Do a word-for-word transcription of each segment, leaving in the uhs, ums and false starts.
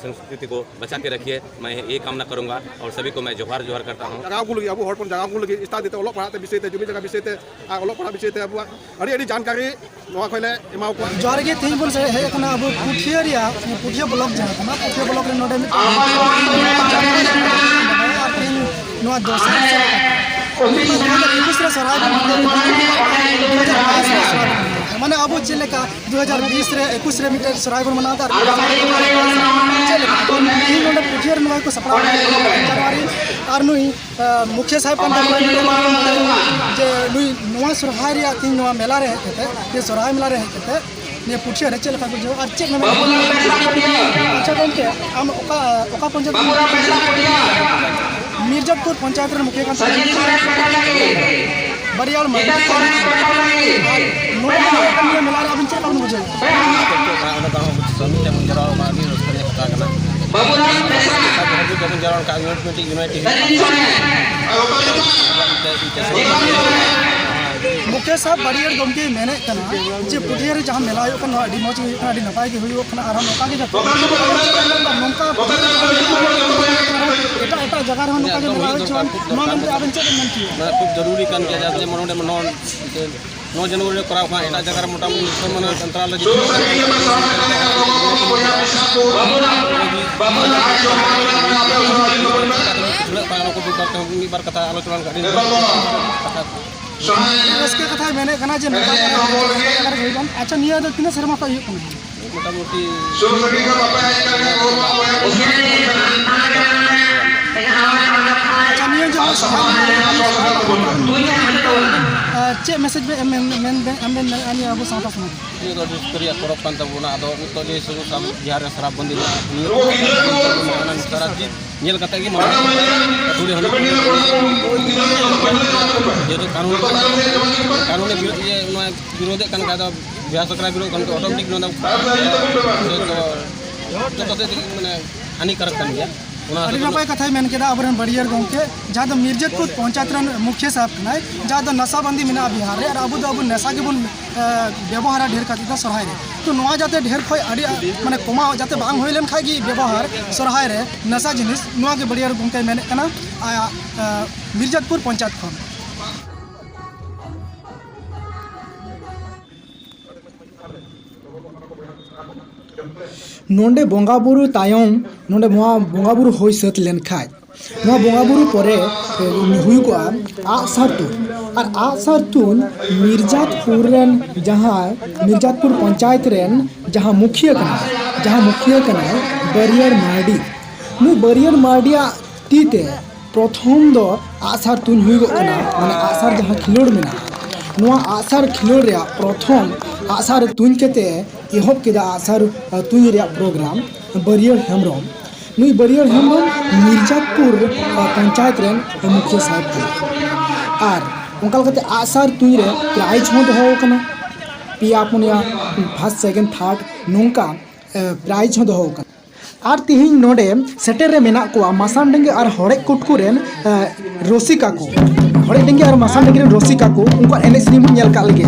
संस्कृति को बचा के रखिए। मैं ये कामना करूंगा और सभी को मैं जोहार जोहार करता हूँ। ᱡᱟᱭᱜᱟ ᱠᱚ ᱞᱟᱹᱜᱤᱫ, ᱟᱵᱚ ᱦᱚᱲ ᱦᱚᱯᱚᱱ ᱡᱟᱭᱜᱟ ᱠᱚ ᱞᱟᱹᱜᱤᱫ, ᱥᱛᱷᱟᱱ ᱫᱤᱭᱮ ᱛᱮ, ᱚᱞᱚᱜ ᱯᱟᱲᱦᱟᱜ ᱛᱮ ᱵᱤᱥᱚᱭ ᱛᱮ, ᱡᱩᱢᱤ ᱡᱟᱭᱜᱟ ᱵᱤᱥᱚᱭ ᱛᱮ, ᱟᱨ ᱚᱞᱚᱜ ᱯᱟᱲᱦᱟᱜ ᱵᱤᱥᱚᱭ ᱛᱮ ᱟᱵᱚᱣᱟᱜ ᱟᱹᱰᱤ ᱟᱹᱰᱤ ᱡᱟᱱᱠᱟᱨᱤ ᱱᱚᱣᱟ ᱠᱷᱚᱱ ᱞᱮ ᱮᱢᱟ ᱠᱚᱣᱟ᱾ ᱡᱚᱦᱟᱨ ᱜᱮ, ᱛᱮᱦᱮᱧ ᱵᱚᱱ ᱦᱮᱡ ᱟᱠᱟᱱᱟ ᱟᱵᱚ ᱯᱩᱴᱷᱤᱭᱟᱹ ᱨᱮᱭᱟᱜ, ᱯᱩᱴᱷᱤᱭᱟᱹ ᱵᱞᱚᱠ ᱡᱟᱦᱟᱸ ᱠᱟᱱᱟ, ᱯᱩᱴᱷᱤᱭᱟᱹ ᱵᱞᱚᱠ ᱨᱮ ᱱᱚᱰᱮ ᱢᱤᱫᱴᱟᱝ ᱟᱨ ᱛᱮᱦᱮᱧ ᱱᱚᱣᱟ ᱫᱚᱥᱟᱨ ᱥᱮᱨᱢᱟ ᱫᱩ ᱦᱟᱡᱟᱨ ᱮᱠᱩᱥ ᱨᱮ ᱥᱚᱨᱦᱟᱭ ᱵᱚᱱ ᱢᱟᱱᱟᱣ ᱮᱫᱟ, ᱫᱩ ᱦᱟᱡᱟᱨ ᱵᱟᱭᱤᱥ ᱨᱮ ᱥᱚᱨᱦᱟᱭ ᱵᱚᱱ ᱢᱟᱱᱟᱣ ᱮᱫᱟ᱾ ᱢᱟᱱᱮ ᱟᱵᱚ ᱪᱮᱫ ᱞᱮᱠᱟ ᱫᱩ ᱦᱟᱡᱟᱨ ᱵᱤᱥ ᱨᱮ, ᱮᱠᱩᱥ ᱨᱮ ᱢᱤᱫᱴᱮᱱ ᱥᱚᱨᱦᱟᱭ ᱵᱚᱱ ᱢᱟᱱᱟᱣ ᱮᱫᱟ, ᱟᱨ ᱪᱮᱫ ᱞᱮᱠᱟ ᱛᱮᱦᱮᱧ ᱱᱚᱰᱮ ᱯᱩᱴᱷᱤᱭᱟᱹ ᱨᱮ ᱱᱚᱣᱟ ᱠᱚ ᱥᱟᱯᱲᱟᱣ ᱮᱫᱟ, ᱡᱟᱱᱩᱣᱟᱨᱤ, ᱟᱨ ᱱᱩᱭ ᱟᱸ, ᱢᱩᱠᱷᱤᱭᱟᱹ ᱥᱟᱦᱮᱵ ᱠᱟᱱ ᱛᱟᱵᱚᱱᱟ, ᱡᱮ ᱱᱩᱭ ᱱᱚᱣᱟ ᱥᱚᱨᱦᱟᱭ ᱨᱮᱭᱟᱜ ᱛᱮᱦᱮᱧ ᱱᱚᱣᱟ ᱢᱮᱞᱟ ᱨᱮ ᱦᱮᱡ ᱠᱟᱛᱮ, ᱡᱮ ᱥᱚᱨᱦᱟᱭ ᱢᱮᱞᱟ ᱨᱮ ᱦᱮᱡ ᱠᱟᱛᱮ ᱱᱤᱭᱟᱹ ᱯᱩᱴᱷᱤᱭᱟᱹ ᱨᱮ ᱪᱮᱫ ᱞᱮᱠᱟ ᱠᱚ ᱵᱩᱡᱷᱟᱹᱣᱟ ᱟᱨ ᱪᱮᱫ ᱢᱮᱱᱟᱜᱼᱟ? ᱟᱪᱪᱷᱟ ᱜᱚᱢᱠᱮ, ᱟᱢ ᱚᱠᱟ, ᱚᱠᱟ ᱯᱚᱧᱪᱟᱭᱮᱛ? ᱢᱤᱨᱡᱟᱯᱩᱨ ᱯᱚᱧᱪᱟᱭᱮᱛ ᱨᱮᱱ ᱢᱩᱠᱷᱤᱭᱟᱹ ᱠᱟᱱ ᱛᱟᱵᱚᱱᱟ ᱵᱟᱨᱤᱭᱟᱲ ᱢᱟᱹᱡᱷᱤ᱾ ᱟᱨ ᱱᱚᱣᱟ ᱱᱤᱭᱟᱹ ᱢᱮᱞᱟ ᱨᱮ ᱟᱵᱤᱱ ᱪᱮᱫ ᱞᱮᱠᱟ ᱵᱤᱱ ᱵᱩᱡᱷᱟᱹᱣᱟ? ᱚᱸᱰᱮ ᱫᱚ ᱥᱟᱹᱢᱤᱞ ᱛᱮ ᱵᱚᱱ ᱡᱟᱣᱨᱟ ᱞᱮᱱᱟ, ᱟᱹᱰᱤ ᱨᱟᱹᱥᱠᱟᱹ ᱨᱮᱭᱟᱜ ᱠᱟᱛᱷᱟ ᱠᱟᱱᱟ᱾ ᱡᱚᱛᱚ ᱦᱚᱲ ᱡᱩᱫᱤ ᱵᱚᱱ ᱡᱟᱣᱨᱟ ᱞᱮᱱᱠᱷᱟᱱ ᱢᱤᱫᱴᱤᱡ ᱤᱭᱩᱱᱟᱭᱴᱤ ᱦᱩᱭᱩᱜᱼᱟ᱾ ᱢᱩᱠᱷᱤᱭᱟᱹ ᱥᱟᱦᱮᱵ ᱵᱟᱲᱤᱭᱟᱹᱲ ᱜᱚᱢᱠᱮ ᱢᱮᱱᱮᱫ ᱠᱟᱱᱟ ᱡᱮ ᱯᱩᱴᱷᱤᱭᱟᱹ ᱨᱮ ᱡᱟᱦᱟᱸ ᱢᱮᱞᱟ ᱦᱩᱭᱩᱜ ᱠᱟᱱᱟ, ᱱᱚᱣᱟ ᱟᱹᱰᱤ ᱢᱚᱡᱽ ᱜᱮ ᱦᱩᱭᱩᱜ ᱠᱟᱱᱟ, ᱟᱹᱰᱤ ᱱᱟᱯᱟᱭ ᱜᱮ ᱦᱩᱭᱩᱜ ᱠᱟᱱᱟ, ᱟᱨᱦᱚᱸ ᱱᱚᱝᱠᱟ ᱜᱮ ᱡᱟᱛᱮ ᱱᱚᱝᱠᱟ ᱮᱴᱟᱜ ᱮᱴᱟᱜ ᱡᱟᱭᱜᱟ ᱨᱮᱦᱚᱸ ᱱᱚᱝᱠᱟ ᱜᱮ ᱢᱮᱞᱟ ᱦᱩᱭ ᱦᱚᱪᱚᱣᱟᱱ, ᱱᱚᱣᱟ ᱢᱮᱱᱛᱮ ᱟᱵᱮᱱ ᱪᱮᱫ ᱵᱮᱱ ᱢᱮᱱ ᱦᱚᱪᱚᱭᱟ? ᱢᱟᱱᱮ ᱠᱷᱩᱵ ᱡᱚᱨᱩᱨᱤ ᱠᱟᱱ ᱜᱮᱭᱟ, ᱡᱟᱛᱮ ᱡᱮᱢᱚᱱ ᱱᱚᱰᱮ ᱱᱚᱣᱟ ᱱᱚ ᱡᱟᱱᱩᱣᱟᱨᱤ ᱨᱮ ᱠᱚᱨᱟᱣ ᱠᱷᱟᱱ ᱮᱴᱟᱜ ᱡᱟᱭᱜᱟ ᱨᱮ ᱢᱚᱴᱟᱢᱩᱴᱤ ᱢᱤᱫ ᱥᱚᱢᱟᱱ ᱚᱱᱛᱚᱨᱟᱞ ᱨᱮ ᱡᱩᱫᱤ ᱠᱷᱩᱞᱟᱹᱜ ᱠᱷᱟᱱ ᱚᱱᱟ ᱠᱚ ᱵᱮᱯᱟᱨ ᱛᱮᱦᱚᱸ ᱢᱤᱫ ᱵᱟᱨ ᱠᱟᱛᱷᱟ ᱟᱞᱳᱪᱚᱱᱟ ᱞᱮᱱᱠᱷᱟᱱ ᱟᱹᱰᱤ ᱱᱟᱯᱟᱭ ᱠᱚᱜᱼᱟ᱾ ᱨᱟᱹᱥᱠᱟᱹ ᱠᱟᱛᱷᱟᱭ ᱢᱮᱱᱮᱫ ᱠᱟᱱᱟ ᱡᱮ ᱱᱚᱝᱠᱟ ᱜᱮ ᱟᱨᱦᱚᱸ ᱦᱩᱭᱩᱜᱼᱟ᱾ ᱟᱪᱪᱷᱟ, ᱱᱤᱭᱟᱹ ᱫᱚ ᱛᱤᱱᱟᱹᱜ ᱥᱮᱨᱢᱟ ᱠᱷᱚᱱ ᱦᱩᱭᱩᱜ ᱠᱟᱱᱟ? ᱢᱚᱴᱟᱢᱩᱴᱤ ᱟᱪᱪᱷᱟ, ᱱᱤᱭᱟᱹ ᱡᱟᱦᱟᱸ ᱥᱚᱨᱦᱟᱭ, ᱪᱮᱫ ᱢᱮᱥᱮᱡᱽ ᱵᱮᱱ ᱮᱢ, ᱢᱮᱱ, ᱢᱮᱱ, ᱮᱢ ᱵᱮᱱ ᱢᱮᱱᱮᱫᱼᱟ ᱱᱤᱭᱟᱹ ᱟᱵᱚ ᱥᱟᱶᱛᱟ ᱥᱚᱢᱟᱡᱽ? ᱱᱤᱭᱟᱹ ᱫᱚ ᱟᱹᱰᱤ ᱨᱟᱹᱥᱠᱟᱹ ᱨᱮᱭᱟᱜ ᱯᱚᱨᱚᱵᱽ ᱠᱟᱱ ᱛᱟᱵᱚᱱᱟ᱾ ᱟᱫᱚ ᱱᱤᱛᱚᱜ ᱡᱮ ᱥᱩᱫᱷᱩ ᱥᱟᱢ-, ᱵᱤᱦᱟᱨ ᱨᱮ ᱥᱟᱨᱟ ᱵᱚᱱᱫᱤ ᱢᱮᱱᱟᱜᱼᱟ, ᱱᱤᱭᱟᱹ ᱠᱚ ᱥᱟᱱᱟᱢ ᱥᱟᱨᱟ ᱡᱤᱛ ᱧᱮᱞ ᱠᱟᱛᱮ ᱜᱮ ᱢᱟᱱᱟᱣ ᱟᱹᱛᱩ ᱨᱮ ᱦᱟᱺᱰᱤ ᱯᱟᱹᱣᱨᱟᱹ ᱡᱮᱦᱮᱛᱩ ᱠᱟᱹᱱᱩᱱ, ᱠᱟᱹᱱᱩᱱᱮ ᱵᱤᱨᱳ-, ᱤᱭᱟᱹ, ᱱᱚᱣᱟ ᱵᱤᱨᱳᱫᱮᱫ ᱠᱟᱱ ᱠᱷᱟᱡ ᱫᱚ ᱵᱤᱦᱟᱨ ᱥᱚᱨᱠᱟᱨ ᱵᱤᱨᱳᱫ ᱠᱟᱱ ᱠᱷᱟᱡ automatic ᱱᱚᱣᱟ ᱫᱚ ᱡᱚᱛᱚ, ᱡᱚᱛᱚ ᱥᱮᱫ ᱛᱮᱜᱮ ᱢᱟᱱᱮ ᱦᱟᱹᱱᱤᱠᱟᱨᱚᱠ ᱠᱟᱱ ᱜᱮᱭᱟ᱾ ᱟᱹᱰᱤ ᱱᱟᱯᱟᱭ ᱠᱟᱛᱷᱟᱭ ᱢᱮᱱ ᱠᱮᱫᱟ ᱟᱵᱚᱨᱮᱱ ᱵᱟᱹᱨᱭᱟᱹᱲ ᱜᱚᱢᱠᱮ, ᱡᱟᱦᱟᱸ ᱫᱚ ᱢᱤᱨᱡᱟᱹᱛᱯᱩᱨ ᱯᱚᱧᱪᱟᱭᱮᱛ ᱨᱮᱱ ᱢᱩᱠᱷᱤᱭᱟᱹ ᱥᱟᱦᱮᱵᱽ ᱠᱟᱱᱟᱭ, ᱡᱟᱦᱟᱸ ᱫᱚ ᱱᱟᱥᱟᱵᱟᱱᱫᱤ ᱢᱮᱱᱟᱜᱼᱟ ᱵᱤᱦᱟᱨ ᱨᱮ, ᱟᱨ ᱟᱵᱚ ᱫᱚ ᱟᱵᱚ ᱱᱟᱥᱟ ᱜᱮᱵᱚᱱ, ᱮ, ᱵᱮᱵᱚᱦᱟᱨᱟ ᱰᱷᱮᱨ ᱠᱟᱛᱮ ᱫᱚ ᱥᱚᱨᱦᱟᱭ ᱨᱮ᱾ ᱛᱚ ᱱᱚᱣᱟ ᱡᱟᱛᱮ ᱰᱷᱮᱨ ᱠᱷᱚᱱ ᱟᱹᱰᱤ, ᱢᱟᱱᱮ ᱠᱚᱢᱟᱣ ᱡᱟᱛᱮ ᱵᱟᱝ ᱦᱩᱭ ᱞᱮᱱ ᱠᱷᱟᱱ ᱜᱮ ᱵᱮᱵᱚᱦᱟᱨ ᱥᱚᱨᱦᱟᱭ ᱨᱮ ᱱᱟᱥᱟ ᱡᱤᱱᱤᱥ, ᱱᱚᱣᱟ ᱜᱮ ᱵᱟᱹᱨᱭᱟᱹᱲ ᱜᱚᱢᱠᱮᱭ ᱢᱮᱱᱮᱫ ᱠᱟᱱᱟ ᱟᱭᱟᱜ, ᱮ, ᱢᱤᱨᱡᱟᱹᱛᱯᱩᱨ ᱯᱚᱧᱪᱟᱭᱮᱛ ᱠᱷᱚᱱ᱾ ᱱᱚᱰᱮ ᱵᱚᱸᱜᱟ ᱵᱩᱨᱩ ᱛᱟᱭᱚᱢ, ᱱᱚᱰᱮ ᱱᱚᱣᱟ ᱵᱚᱸᱜᱟ ᱵᱩᱨᱩ ᱦᱩᱭ ᱥᱟᱹᱛ ᱞᱮᱱᱠᱷᱟᱡ, ᱱᱚᱣᱟ ᱵᱚᱸᱜᱟ ᱵᱩᱨᱩ ᱯᱚᱨᱮ, ᱮ, ᱦᱩᱭᱩᱜᱚᱜᱼᱟ ᱟᱜᱼᱥᱟᱨ ᱛᱩᱧ᱾ ᱟᱨ ᱟᱜᱼᱥᱟᱨ ᱛᱩᱧ ᱢᱤᱨᱡᱟᱛᱯᱩᱨ ᱨᱮᱱ ᱡᱟᱦᱟᱸᱭ, ᱢᱤᱨᱡᱟᱛᱯᱩᱨ ᱯᱚᱧᱪᱟᱭᱮᱛ ᱨᱮᱱ ᱡᱟᱦᱟᱸ ᱢᱩᱠᱷᱤᱭᱟᱹ ᱠᱟᱱᱟᱭ, ᱡᱟᱦᱟᱸ ᱢᱩᱠᱷᱤᱭᱟᱹ ᱠᱟᱱᱟᱭ ᱵᱟᱹᱨᱭᱟᱹᱲ ᱢᱟᱨᱰᱤ, ᱱᱩᱭ ᱵᱟᱹᱨᱭᱟᱹᱲ ᱢᱟᱨᱰᱤᱭᱟᱜ ᱛᱤ ᱛᱮ ᱯᱨᱚᱛᱷᱚᱢ ᱫᱚ ᱟᱜᱼᱥᱟᱨ ᱛᱩᱧ ᱦᱩᱭᱩᱜᱚᱜ ᱠᱟᱱᱟ, ᱢᱟᱱᱮ ᱟᱜᱼᱥᱟᱨ ᱡᱟᱦᱟᱸ ᱠᱷᱮᱞᱳᱰ ᱢᱮᱱᱟᱜᱼᱟ, ᱱᱚᱣᱟ ᱟᱜᱼᱥᱟᱨ ᱠᱷᱮᱞᱳᱰ ᱨᱮᱭᱟᱜ ᱯᱨᱚᱛᱷᱚᱢ ᱟᱜᱼᱥᱟᱨ ᱛᱩᱧ ᱠᱟᱛᱮ ᱮᱦᱚᱵ ᱠᱮᱫᱟ ᱟᱜᱼᱥᱟᱨ, ᱟ, ᱛᱩᱧ ᱨᱮᱭᱟᱜ ᱯᱨᱳᱜᱨᱟᱢ ᱵᱟᱹᱨᱭᱟᱹᱲ ᱦᱮᱢᱵᱨᱚᱢ᱾ ᱱᱩᱭ ᱵᱟᱹᱨᱭᱟᱹᱲ ᱦᱮᱢᱵᱨᱚᱢ ᱢᱤᱨᱡᱟᱯᱩᱨ, ᱟ, ᱯᱚᱧᱪᱟᱭᱮᱛ ᱨᱮᱱ ᱢᱩᱠᱷᱤᱭᱟᱹ ᱥᱟᱦᱮᱵᱽ ᱠᱟᱱᱟ᱾ ᱟᱨ ᱚᱱᱠᱟ ᱞᱮᱠᱟᱛᱮ ᱟᱜᱼᱥᱟᱨ ᱛᱩᱧ ᱨᱮ ᱯᱨᱟᱭᱤᱡᱽ ᱦᱚᱸ ᱫᱚᱦᱚ ᱟᱠᱟᱱᱟ, ᱯᱮᱭᱟ ᱯᱩᱱᱭᱟ ᱯᱷᱟᱥᱴ, ᱥᱮᱠᱮᱱᱰ, ᱛᱷᱟᱨᱰ ᱱᱚᱝᱠᱟ, ᱮ, ᱯᱨᱟᱭᱤᱡᱽ ᱦᱚᱸ ᱫᱚᱦᱚ ᱟᱠᱟᱱᱟ᱾ ᱟᱨ ᱛᱤᱦᱤᱧ ᱱᱚᱰᱮ ᱥᱮᱴᱮᱨ ᱨᱮ ᱢᱮᱱᱟᱜ ᱠᱚᱣᱟ ᱢᱟᱥᱟᱱᱰᱟᱸᱜᱤ ᱟᱨ ᱦᱚᱲᱮᱡ ᱠᱩᱴᱠᱩ ᱨᱮᱱ, ᱮ, ᱨᱚᱥᱤᱠᱟ ᱠᱚ᱾ ᱦᱚᱲᱮᱡ ᱰᱟᱸᱜᱤ ᱟᱨ ᱢᱟᱥᱟᱱᱰᱟᱸᱜᱤ ᱨᱮᱱ ᱨᱚᱥᱤᱠᱟ ᱠᱚ, ᱩᱱᱠᱩᱣᱟᱜ ᱮᱱᱮᱡ ᱥᱮᱨᱮᱧ ᱵᱚᱱ ᱧᱮᱞ ᱠᱟᱜ ᱞᱮᱜᱮ᱾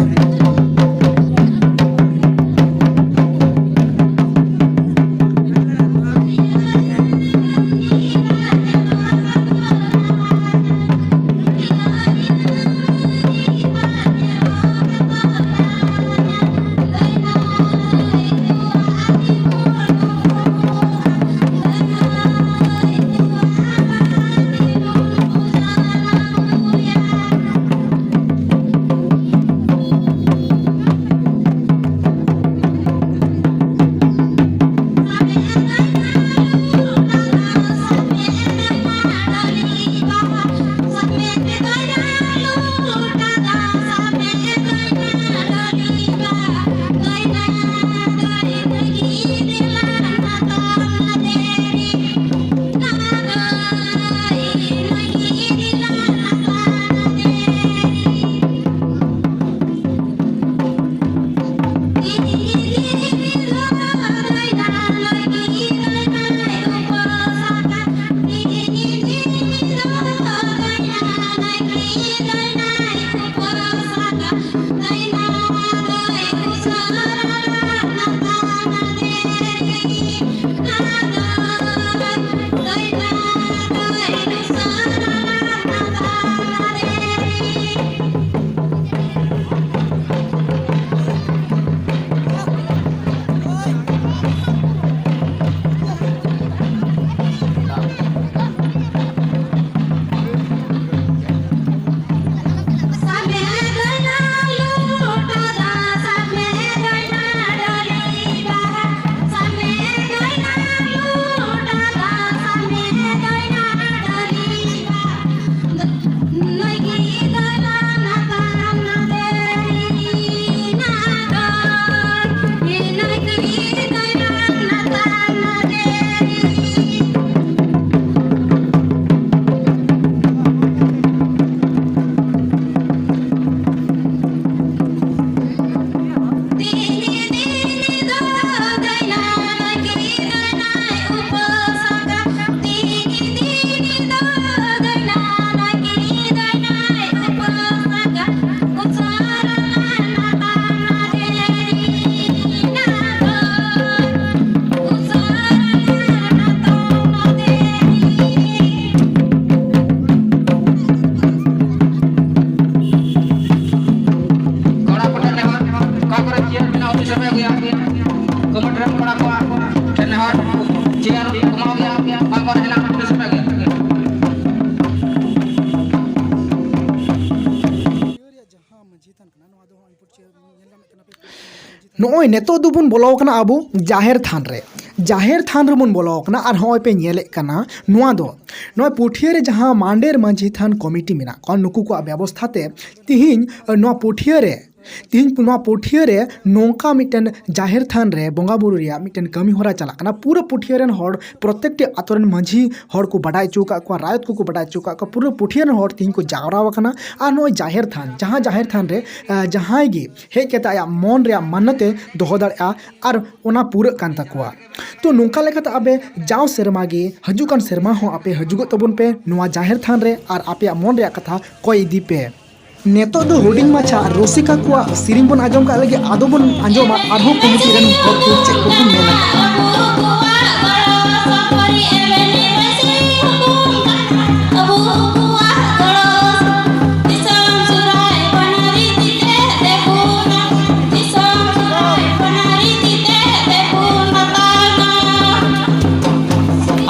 ᱱᱚᱜᱼᱚᱭ ᱱᱤᱛᱚᱜ ᱫᱚᱵᱚᱱ ᱵᱚᱞᱚ ᱟᱠᱟᱱᱟ ᱟᱵᱚ ᱡᱟᱦᱮᱨ ᱛᱷᱟᱱ ᱨᱮ᱾ ᱡᱟᱦᱮᱨ ᱛᱷᱟᱱ ᱨᱮᱵᱚᱱ ᱵᱚᱞᱚ ᱟᱠᱟᱱᱟ ᱟᱨ ᱱᱚᱜᱼᱚᱭ ᱯᱮ ᱧᱮᱞᱮᱫ ᱠᱟᱱᱟ ᱱᱚᱣᱟ ᱫᱚ, ᱱᱚᱣᱟ ᱯᱩᱴᱷᱤᱭᱟᱹ ᱨᱮ ᱡᱟᱦᱟᱸ ᱢᱟᱱᱰᱮᱨ ᱢᱟᱹᱡᱷᱤ ᱛᱷᱟᱱ ᱠᱚᱢᱤᱴᱤ ᱢᱮᱱᱟᱜ ᱠᱚᱣᱟ, ᱱᱩᱠᱩ ᱠᱚᱣᱟᱜ ᱵᱮᱵᱚᱥᱛᱷᱟ ᱛᱮ ᱛᱤᱦᱤᱧ ᱱᱚᱣᱟ ᱯᱩᱴᱷᱤᱭᱟᱹ ᱨᱮ ᱛᱤᱦᱤᱧ ᱱᱚᱣᱟ ᱯᱩᱴᱷᱤᱭᱟᱹ ᱨᱮ ᱱᱚᱝᱠᱟ ᱢᱤᱫᱴᱮᱱ ᱡᱟᱦᱮᱨ ᱛᱷᱟᱱ ᱨᱮ ᱵᱚᱸᱜᱟ ᱵᱩᱨᱩ ᱨᱮᱭᱟᱜ ᱢᱤᱫᱴᱮᱱ ᱠᱟᱹᱢᱤ ᱦᱚᱨᱟ ᱪᱟᱞᱟᱜ ᱠᱟᱱᱟ᱾ ᱯᱩᱨᱟᱹ ᱯᱩᱴᱷᱤᱭᱟᱹ ᱨᱮᱱ ᱦᱚᱲ, ᱯᱨᱚᱛᱮᱠᱴᱤ ᱟᱛᱳ ᱨᱮᱱ ᱢᱟᱹᱡᱷᱤ ᱦᱚᱲ ᱠᱚ ᱵᱟᱰᱟᱭ ᱦᱚᱪᱚ ᱟᱠᱟᱫ ᱠᱚᱣᱟ, ᱨᱟᱭᱚᱛ ᱠᱚᱠᱚ ᱵᱟᱰᱟᱭ ᱦᱚᱪᱚ ᱟᱠᱟᱫ ᱠᱚᱣᱟ, ᱯᱩᱨᱟᱹ ᱯᱩᱴᱷᱤᱭᱟᱹ ᱨᱮᱱ ᱦᱚᱲ ᱛᱤᱦᱤᱧ ᱠᱚ ᱡᱟᱣᱨᱟ ᱟᱠᱟᱱᱟ᱾ ᱟᱨ ᱱᱚᱜᱼᱚᱭ ᱡᱟᱦᱮᱨ ᱛᱷᱟᱱ, ᱡᱟᱦᱟᱸ ᱡᱟᱦᱮᱨ ᱛᱷᱟᱱ ᱨᱮ ᱟᱸ, ᱡᱟᱦᱟᱸᱭ ᱜᱮ ᱦᱮᱡ ᱠᱟᱛᱮ ᱟᱭᱟᱜ ᱢᱚᱱ ᱨᱮᱭᱟᱜ ᱢᱟᱱᱱᱚᱛ ᱮ ᱫᱚᱦᱚ ᱫᱟᱲᱮᱭᱟᱜᱼᱟ ᱟᱨ ᱚᱱᱟ ᱯᱩᱨᱟᱹᱜ ᱠᱟᱱ ᱛᱟᱠᱚᱣᱟ᱾ ᱛᱚ, ᱱᱚᱝᱠᱟ ᱞᱮᱠᱟᱛᱮ ᱟᱯᱮ ᱡᱟᱣ ᱥᱮᱨᱢᱟ ᱜᱮ, ᱦᱤᱡᱩᱜ ᱠᱟᱱ ᱥᱮᱨᱢᱟ ᱦᱚᱸ ᱟᱯᱮ ᱦᱤᱡᱩᱜᱚᱜ ᱛᱟᱵᱚᱱ ᱯᱮ ᱱᱚᱣᱟ ᱡᱟᱦᱮᱨ ᱛᱷᱟᱱ ᱨᱮ ᱟᱨ ᱟᱯᱮᱭᱟᱜ ᱢᱚᱱ ᱨᱮᱭᱟᱜ ᱠᱟᱛᱷᱟ ᱠᱚᱭ ᱤᱫᱤ ᱯᱮ᱾ ᱱᱤᱛᱚᱜ ᱫᱚ ᱦᱩᱰᱤᱧ ᱢᱟᱪᱷᱟ ᱨᱩᱥᱤᱠᱟ ᱠᱚᱣᱟᱜ ᱥᱮᱨᱮᱧ ᱵᱚᱱ ᱟᱸᱡᱚᱢ ᱠᱟᱜ ᱞᱟᱹᱜᱤᱫ᱾ ᱟᱫᱚ ᱵᱚᱱ ᱟᱸᱡᱚᱢᱟ ᱟᱨᱦᱚᱸ ᱠᱚᱢᱤᱴᱤ ᱨᱮᱱ ᱦᱚᱲ ᱠᱚ ᱪᱮᱫ ᱠᱚᱠᱚ ᱢᱮᱱᱟ᱾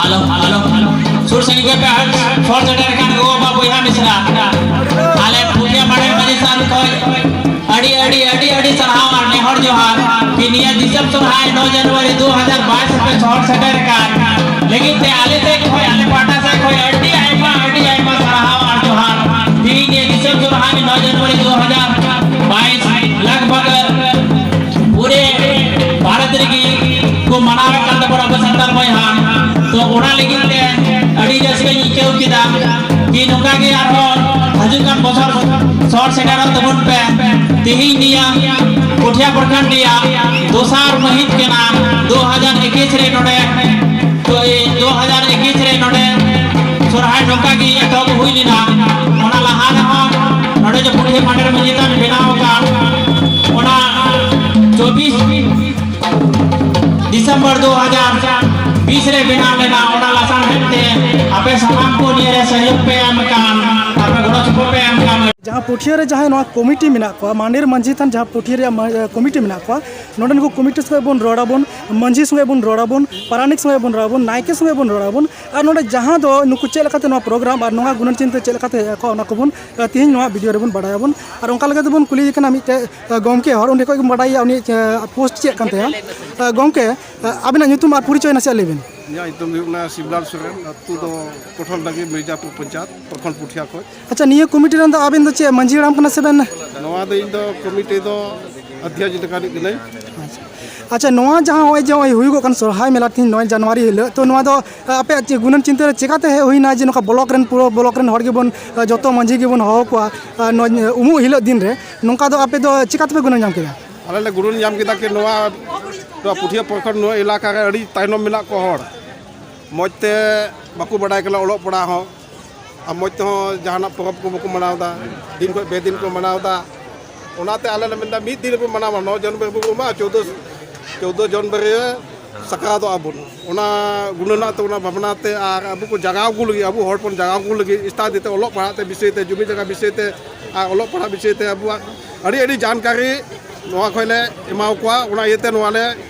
ᱟᱞᱚ, ᱟᱞᱚ, ᱟᱞᱚ᱾ ᱥᱩᱨ ᱥᱟᱺᱜᱤᱧ ᱠᱷᱚᱱ ᱯᱮ ᱦᱚᱲ ᱥᱮᱴᱮᱨ ᱟᱠᱟᱱ ᱜᱚ ᱵᱟᱵᱟ ᱵᱚᱭᱦᱟ ᱢᱤᱥᱨᱟ᱾ ᱟᱞᱮ ᱯᱩᱴᱷᱤᱭᱟᱹ ᱢᱟᱰᱮᱨ ᱢᱟᱹᱡᱷᱤ ᱛᱷᱟᱱ ᱠᱷᱚᱱ ᱟᱹᱰᱤ, ᱟᱹᱰᱤ, ᱟᱹᱰᱤ, ᱟᱹᱰᱤ ᱥᱟᱨᱦᱟᱣ ᱟᱨ ᱱᱮᱦᱚᱨ ᱡᱚᱦᱟᱨ ᱠᱤ ᱱᱤᱭᱟᱹ ᱫᱤᱥᱚᱢ ᱥᱚᱨᱦᱟᱭ ᱱᱚ ᱡᱟᱱᱩᱣᱟᱨᱤ ᱫᱩ ᱦᱟᱡᱟᱨ ᱵᱟᱭᱤᱥ ᱨᱮ ᱯᱮ ᱥᱚᱦᱚᱨ ᱥᱮᱴᱮᱨ ᱟᱠᱟᱱ ᱞᱟᱹᱜᱤᱫ ᱛᱮ ᱟᱞᱮ ᱥᱮᱫ ᱠᱷᱚᱱ, ᱟᱞᱮ ᱯᱟᱦᱴᱟ ᱥᱮᱫ ᱠᱷᱚᱱ ᱟᱹᱰᱤ ᱟᱭᱢᱟ, ᱟᱹᱰᱤ ᱟᱭᱢᱟ ᱥᱟᱨᱦᱟᱣ ᱟᱨ ᱡᱚᱦᱟᱨ᱾ ᱛᱤᱦᱤᱧ ᱱᱤᱭᱟᱹ ᱫᱤᱥᱚᱢ ᱥᱚᱨᱦᱟᱭ ᱱᱚ ᱡᱟᱱᱩᱣᱟᱨᱤ ᱫᱩ ᱦᱟᱡᱟᱨ ᱵᱟᱭᱤᱥ ᱞᱟᱜᱽ ᱵᱷᱟᱜᱽ ᱯᱩᱨᱟᱹ ᱵᱷᱟᱨᱚᱛ ᱨᱮᱜᱮ ᱠᱚ ᱢᱟᱱᱟᱣᱮᱫ ᱠᱟᱱ ᱛᱟᱵᱚᱱᱟ ᱟᱵᱚ ᱥᱟᱱᱛᱟᱲ ᱵᱚᱭᱦᱟ᱾ ᱛᱚ, ᱚᱱᱟ ᱞᱟᱹᱜᱤᱫ ᱛᱮ ᱟᱹᱰᱤ ᱨᱟᱹᱥᱠᱟᱹᱧ ᱟᱹᱭᱠᱟᱹᱣ ᱠᱮᱫᱟ ᱠᱤ ᱱᱚᱝᱠᱟ ᱜᱮ ᱟᱨᱦᱚᱸ ᱦᱤᱡᱩᱜ ᱠᱟᱱ ᱵᱚᱪᱷᱚᱨ ᱥᱚᱦᱚᱨ ᱥᱮᱴᱮᱨᱚᱜ ᱛᱟᱵᱚᱱ ᱯᱮ᱾ ᱛᱤᱦᱤᱧ ᱱᱤᱭᱟᱹ ᱯᱩᱴᱷᱤᱭᱟ ᱯᱨᱚᱠᱷᱚᱸᱰ ᱨᱮᱭᱟᱜ ᱫᱚᱥᱟᱨ ᱢᱟᱹᱦᱤᱛ ᱠᱟᱱᱟ ᱫᱩ ᱦᱟᱡᱟᱨ ᱮᱠᱩᱥ ᱨᱮ ᱱᱚᱰᱮ᱾ ᱛᱚ, ᱮᱭ ᱫᱩ ᱦᱟᱡᱟᱨ ᱮᱠᱩᱥ ᱨᱮ ᱱᱚᱰᱮ ᱥᱚᱨᱦᱟᱭ ᱱᱚᱝᱠᱟ ᱜᱮ ᱮᱛᱚᱦᱚᱵ ᱦᱩᱭ ᱞᱮᱱᱟ᱾ ᱚᱱᱟ ᱞᱟᱦᱟ ᱨᱮᱦᱚᱸ ᱱᱚᱰᱮ ᱡᱚᱠᱷᱚᱱ ᱜᱮ ᱢᱟᱰᱮᱨ ᱢᱟᱹᱡᱷᱤ ᱛᱷᱟᱱ ᱵᱮᱱᱟᱣ ᱟᱠᱟᱱ, ᱚᱱᱟ ᱪᱚᱵᱵᱤᱥ ᱰᱤᱥᱮᱢᱵᱚᱨ ᱫᱩ ᱦᱟᱡᱟᱨ ᱵᱤᱥ ᱨᱮ ᱵᱮᱱᱟᱣ ᱞᱮᱱᱟ᱾ ᱚᱱᱟ ᱞᱟᱥᱟᱲᱦᱮᱫ ᱛᱮ ᱟᱯᱮ ᱥᱟᱱᱟᱢ ᱠᱚ ᱱᱤᱭᱟᱹ ᱨᱮ ᱥᱚᱦᱭᱳᱜᱽ ᱯᱮ ᱮᱢ ᱟᱠᱟᱱ, ᱟᱯᱮ ᱜᱚᱲᱚ ᱥᱚᱯᱚᱦᱚᱫ ᱯᱮ ᱮᱢ ᱟᱠᱟᱱ, ᱡᱟᱦᱟᱸ ᱯᱩᱴᱷᱤᱭᱟᱹ ᱨᱮ ᱡᱟᱦᱟᱸᱭ ᱱᱚᱣᱟ ᱠᱚᱢᱤᱴᱤ ᱢᱮᱱᱟᱜ ᱠᱚᱣᱟ, ᱢᱟᱱᱰᱮᱨ ᱢᱟᱹᱡᱷᱤ ᱛᱷᱟᱱ ᱡᱟᱦᱟᱸ ᱯᱩᱴᱷᱤᱭᱟᱹ ᱨᱮᱭᱟᱜ ᱢᱟ-, ᱮ, ᱠᱚᱢᱤᱴᱤ ᱢᱮᱱᱟᱜ ᱠᱚᱣᱟ, ᱱᱚᱰᱮᱱ ᱠᱚ ᱠᱚᱢᱤᱴᱤ ᱥᱚᱸᱜᱮ ᱵᱚᱱ ᱨᱚᱲ ᱟᱵᱚᱱ, ᱢᱟᱹᱡᱷᱤ ᱥᱚᱸᱜᱮ ᱵᱚᱱ ᱨᱚᱲ ᱟᱵᱚᱱ, ᱯᱟᱨᱟᱱᱤᱠ ᱥᱚᱸᱜᱮ ᱵᱚᱱ ᱨᱚᱲ ᱟᱵᱚᱱ, ᱱᱟᱭᱠᱮ ᱥᱚᱸᱜᱮ ᱵᱚᱱ ᱨᱚᱲ ᱟᱵᱚᱱ, ᱟᱨ ᱱᱚᱰᱮ ᱡᱟᱦᱟᱸ ᱫᱚ ᱱᱩᱠᱩ ᱪᱮᱫ ᱞᱮᱠᱟᱛᱮ ᱱᱚᱣᱟ ᱯᱨᱳᱜᱨᱟᱢ ᱟᱨ ᱱᱚᱣᱟ ᱜᱩᱱᱟᱹᱱ ᱪᱤᱱᱛᱟᱹ ᱪᱮᱫ ᱞᱮᱠᱟᱛᱮ ᱦᱮᱡ ᱟᱠᱚ, ᱚᱱᱟ ᱠᱚᱵᱚᱱ, ᱮ, ᱛᱮᱦᱮᱧ ᱱᱚᱣᱟ ᱵᱷᱤᱰᱤᱭᱳ ᱨᱮᱵᱚᱱ ᱵᱟᱲᱟᱭᱟᱵᱚᱱ᱾ ᱟᱨ ᱚᱱᱠᱟ ᱞᱮᱠᱟ ᱛᱮᱵᱚᱱ ᱠᱩᱞᱤᱭᱮ ᱠᱟᱱᱟ ᱢᱤᱫᱴᱮᱡ, ᱮ, ᱜᱚᱢᱠᱮ ᱦᱚᱲ, ᱩᱱᱤ ᱠᱷᱚᱡ ᱜᱮᱵᱚᱱ ᱵᱟᱲᱟᱭᱟ ᱩᱱᱤ, ᱮ, ᱯᱳᱥᱴ ᱪᱮᱫ ᱠᱟᱱ ᱛᱟᱭᱟ᱾ ᱮ, ᱜᱚᱢᱠᱮ, ᱮ, ᱟᱵᱤᱱᱟᱜ ᱧᱩᱛᱩᱢ ᱟᱨ ᱯᱚᱨᱤᱪᱚᱭ ᱱᱟᱥᱮᱭᱟᱜ ᱞᱟᱹᱭ ᱵᱤᱱ᱾ ᱤᱧᱟᱹᱜ ᱧᱩᱛᱩᱢ ᱫᱚ ᱦᱩᱭᱩᱜ ᱠᱟᱱᱟ ᱥᱤᱵᱞᱟᱞ ᱥᱚᱨᱮᱱ, ᱟᱹᱛᱩ ᱫᱚ ᱠᱚᱴᱷᱚᱞᱰᱟᱸᱜᱤ, ᱢᱤᱨᱡᱟᱯᱩᱨ ᱯᱚᱧᱪᱟᱭᱮᱛ, ᱯᱨᱚᱠᱷᱚᱸᱰ ᱯᱩᱴᱷᱤᱭᱟ ᱠᱷᱚᱡ᱾ ᱟᱪᱪᱷᱟ, ᱱᱤᱭᱟᱹ ᱠᱚᱢᱤᱴᱤ ᱨᱮᱱ ᱫᱚ ᱟᱵᱮᱱ ᱫᱚ ᱪᱮᱫ ᱢᱟᱹᱡᱷᱤ ᱦᱟᱲᱟᱢ ᱠᱟᱱᱟ ᱥᱮ ᱵᱮᱱ? ᱱᱚᱣᱟ ᱫᱚ ᱤᱧ ᱫᱚ ᱠᱚᱢᱤᱴᱤ ᱫᱚ ᱚᱫᱷᱭᱚᱠᱷ ᱞᱮᱠᱟᱱᱤᱡ ᱠᱟᱹᱱᱟᱹᱧ᱾ ᱟᱪᱪᱷᱟ, ᱱᱚᱣᱟ ᱡᱟᱦᱟᱸ ᱱᱚᱜᱼᱚᱭ ᱡᱮ ᱱᱚᱜᱼᱚᱭ ᱦᱩᱭᱩᱜᱚᱜ ᱠᱟᱱ ᱥᱚᱨᱦᱟᱭ ᱢᱮᱞᱟ ᱛᱮᱦᱮᱧ ᱱᱚᱭ ᱡᱟᱱᱩᱣᱟᱨᱤ ᱦᱤᱞᱳᱜ, ᱛᱚ ᱱᱚᱣᱟ ᱫᱚ, ᱟ, ᱟᱯᱮᱭᱟᱜ ᱪᱮᱫ ᱜᱩᱱᱟᱹᱱ ᱪᱤᱱᱛᱟᱹ ᱨᱮ ᱪᱮᱠᱟᱛᱮ ᱦᱮᱡ ᱦᱩᱭᱱᱟ ᱡᱮ ᱱᱚᱝᱠᱟ ᱵᱞᱚᱠ ᱨᱮᱱ, ᱯᱩᱨᱟᱹ ᱵᱞᱚᱠ ᱨᱮᱱ ᱦᱚᱲ ᱜᱮᱵᱚᱱ, ᱟ, ᱡᱚᱛᱚ ᱢᱟᱹᱡᱷᱤ ᱜᱮᱵᱚᱱ ᱦᱚᱦᱚ ᱠᱚᱣᱟ, ᱟ, ᱱᱚᱣᱟ ᱩᱢᱩᱜ ᱦᱤᱞᱳᱜ ᱫᱤᱱ ᱨᱮ, ᱱᱚᱝᱠᱟ ᱫᱚ ᱟᱯᱮ ᱫᱚ ᱪᱮᱠᱟ ᱛᱮᱯᱮ ᱜᱩᱱᱟᱹᱱ ᱧᱟᱢ ᱠᱮᱫᱟ? ᱟᱞᱮ ᱞᱮ ᱜᱩᱱᱟᱹᱱ ᱧᱟᱢ ᱠᱮᱫᱟ ᱠᱤ ᱱᱚᱣᱟ, ᱱᱚᱣᱟ ᱯᱩᱴᱷᱤᱭᱟᱹ ᱯᱨᱚᱠᱷᱚᱸᱰ ᱱᱚᱣᱟ ᱮᱞᱟᱠᱟ ᱨᱮ ᱟᱹᱰᱤ ᱛᱟᱭᱱᱚᱢ ᱢᱮᱱᱟᱜ ᱠᱚ ᱦᱚᱲ, ᱢᱚᱡᱽ ᱛᱮ ᱵᱟᱠᱚ ᱵᱟᱰᱟᱭ ᱠᱟᱱᱟ ᱚᱞᱚᱜ ᱯᱟᱲᱦᱟᱜ ᱦᱚᱸ᱾ ᱟᱨ ᱢᱚᱡᱽ ᱛᱮᱦᱚᱸ ᱡᱟᱦᱟᱱᱟᱜ ᱯᱚᱨᱚᱵᱽ ᱠᱚ ᱵᱟᱠᱚ ᱢᱟᱱᱟᱣ ᱮᱫᱟ, ᱫᱤᱱ ᱠᱷᱚᱱ ᱵᱮᱫᱤᱱ ᱠᱚ ᱢᱟᱱᱟᱣ ᱮᱫᱟ᱾ ᱚᱱᱟᱛᱮ ᱟᱞᱮ ᱞᱮ ᱢᱮᱱᱫᱟ ᱢᱤᱫ ᱫᱤᱱ ᱨᱮᱵᱚᱱ ᱢᱟᱱᱟᱣᱟ, ᱱᱚ ᱡᱟᱱᱩᱣᱟᱨᱤ ᱵᱚᱱ ᱩᱢᱟ, ᱪᱳᱫᱽᱫᱳ, ᱪᱳᱫᱽᱫᱳ ᱡᱟᱱᱩᱣᱟᱨᱤ ᱨᱮ ᱥᱟᱠᱨᱟᱛᱚᱜ ᱟᱵᱚᱱ᱾ ᱚᱱᱟ ᱜᱩᱱᱟᱹᱱᱟᱜ ᱛᱮ, ᱚᱱᱟ ᱵᱷᱟᱵᱽᱱᱟ ᱛᱮ, ᱟᱨ ᱟᱵᱚ ᱠᱚ ᱡᱟᱜᱟᱣ ᱠᱚ ᱞᱟᱹᱜᱤᱫ, ᱟᱵᱚ ᱦᱚᱲ ᱵᱚᱱ ᱡᱟᱜᱟᱣ ᱠᱚ ᱞᱟᱹᱜᱤᱫ, ᱥᱴᱟᱰᱤ ᱛᱮ, ᱚᱞᱚᱜ ᱯᱟᱲᱦᱟᱜ ᱛᱮ ᱵᱤᱥᱚᱭ ᱛᱮ, ᱡᱩᱢᱤ ᱡᱟᱭᱜᱟ ᱵᱤᱥᱚᱭ ᱛᱮ, ᱟᱨ ᱚᱞᱚᱜ ᱯᱟᱲᱦᱟᱜ ᱵᱤᱥᱚᱭ ᱛᱮ ᱟᱵᱚᱣᱟᱜ ᱟᱹᱰᱤ ᱟᱹᱰᱤ ᱡᱟᱱᱠᱟᱨᱤ ᱱᱚᱣᱟ ᱠᱷᱚᱱ ᱞᱮ ᱮᱢᱟᱣ ᱠᱚᱣᱟ᱾ ᱚᱱᱟ ᱤᱭᱟᱹᱛᱮ ᱱᱚᱣᱟ ᱞᱮ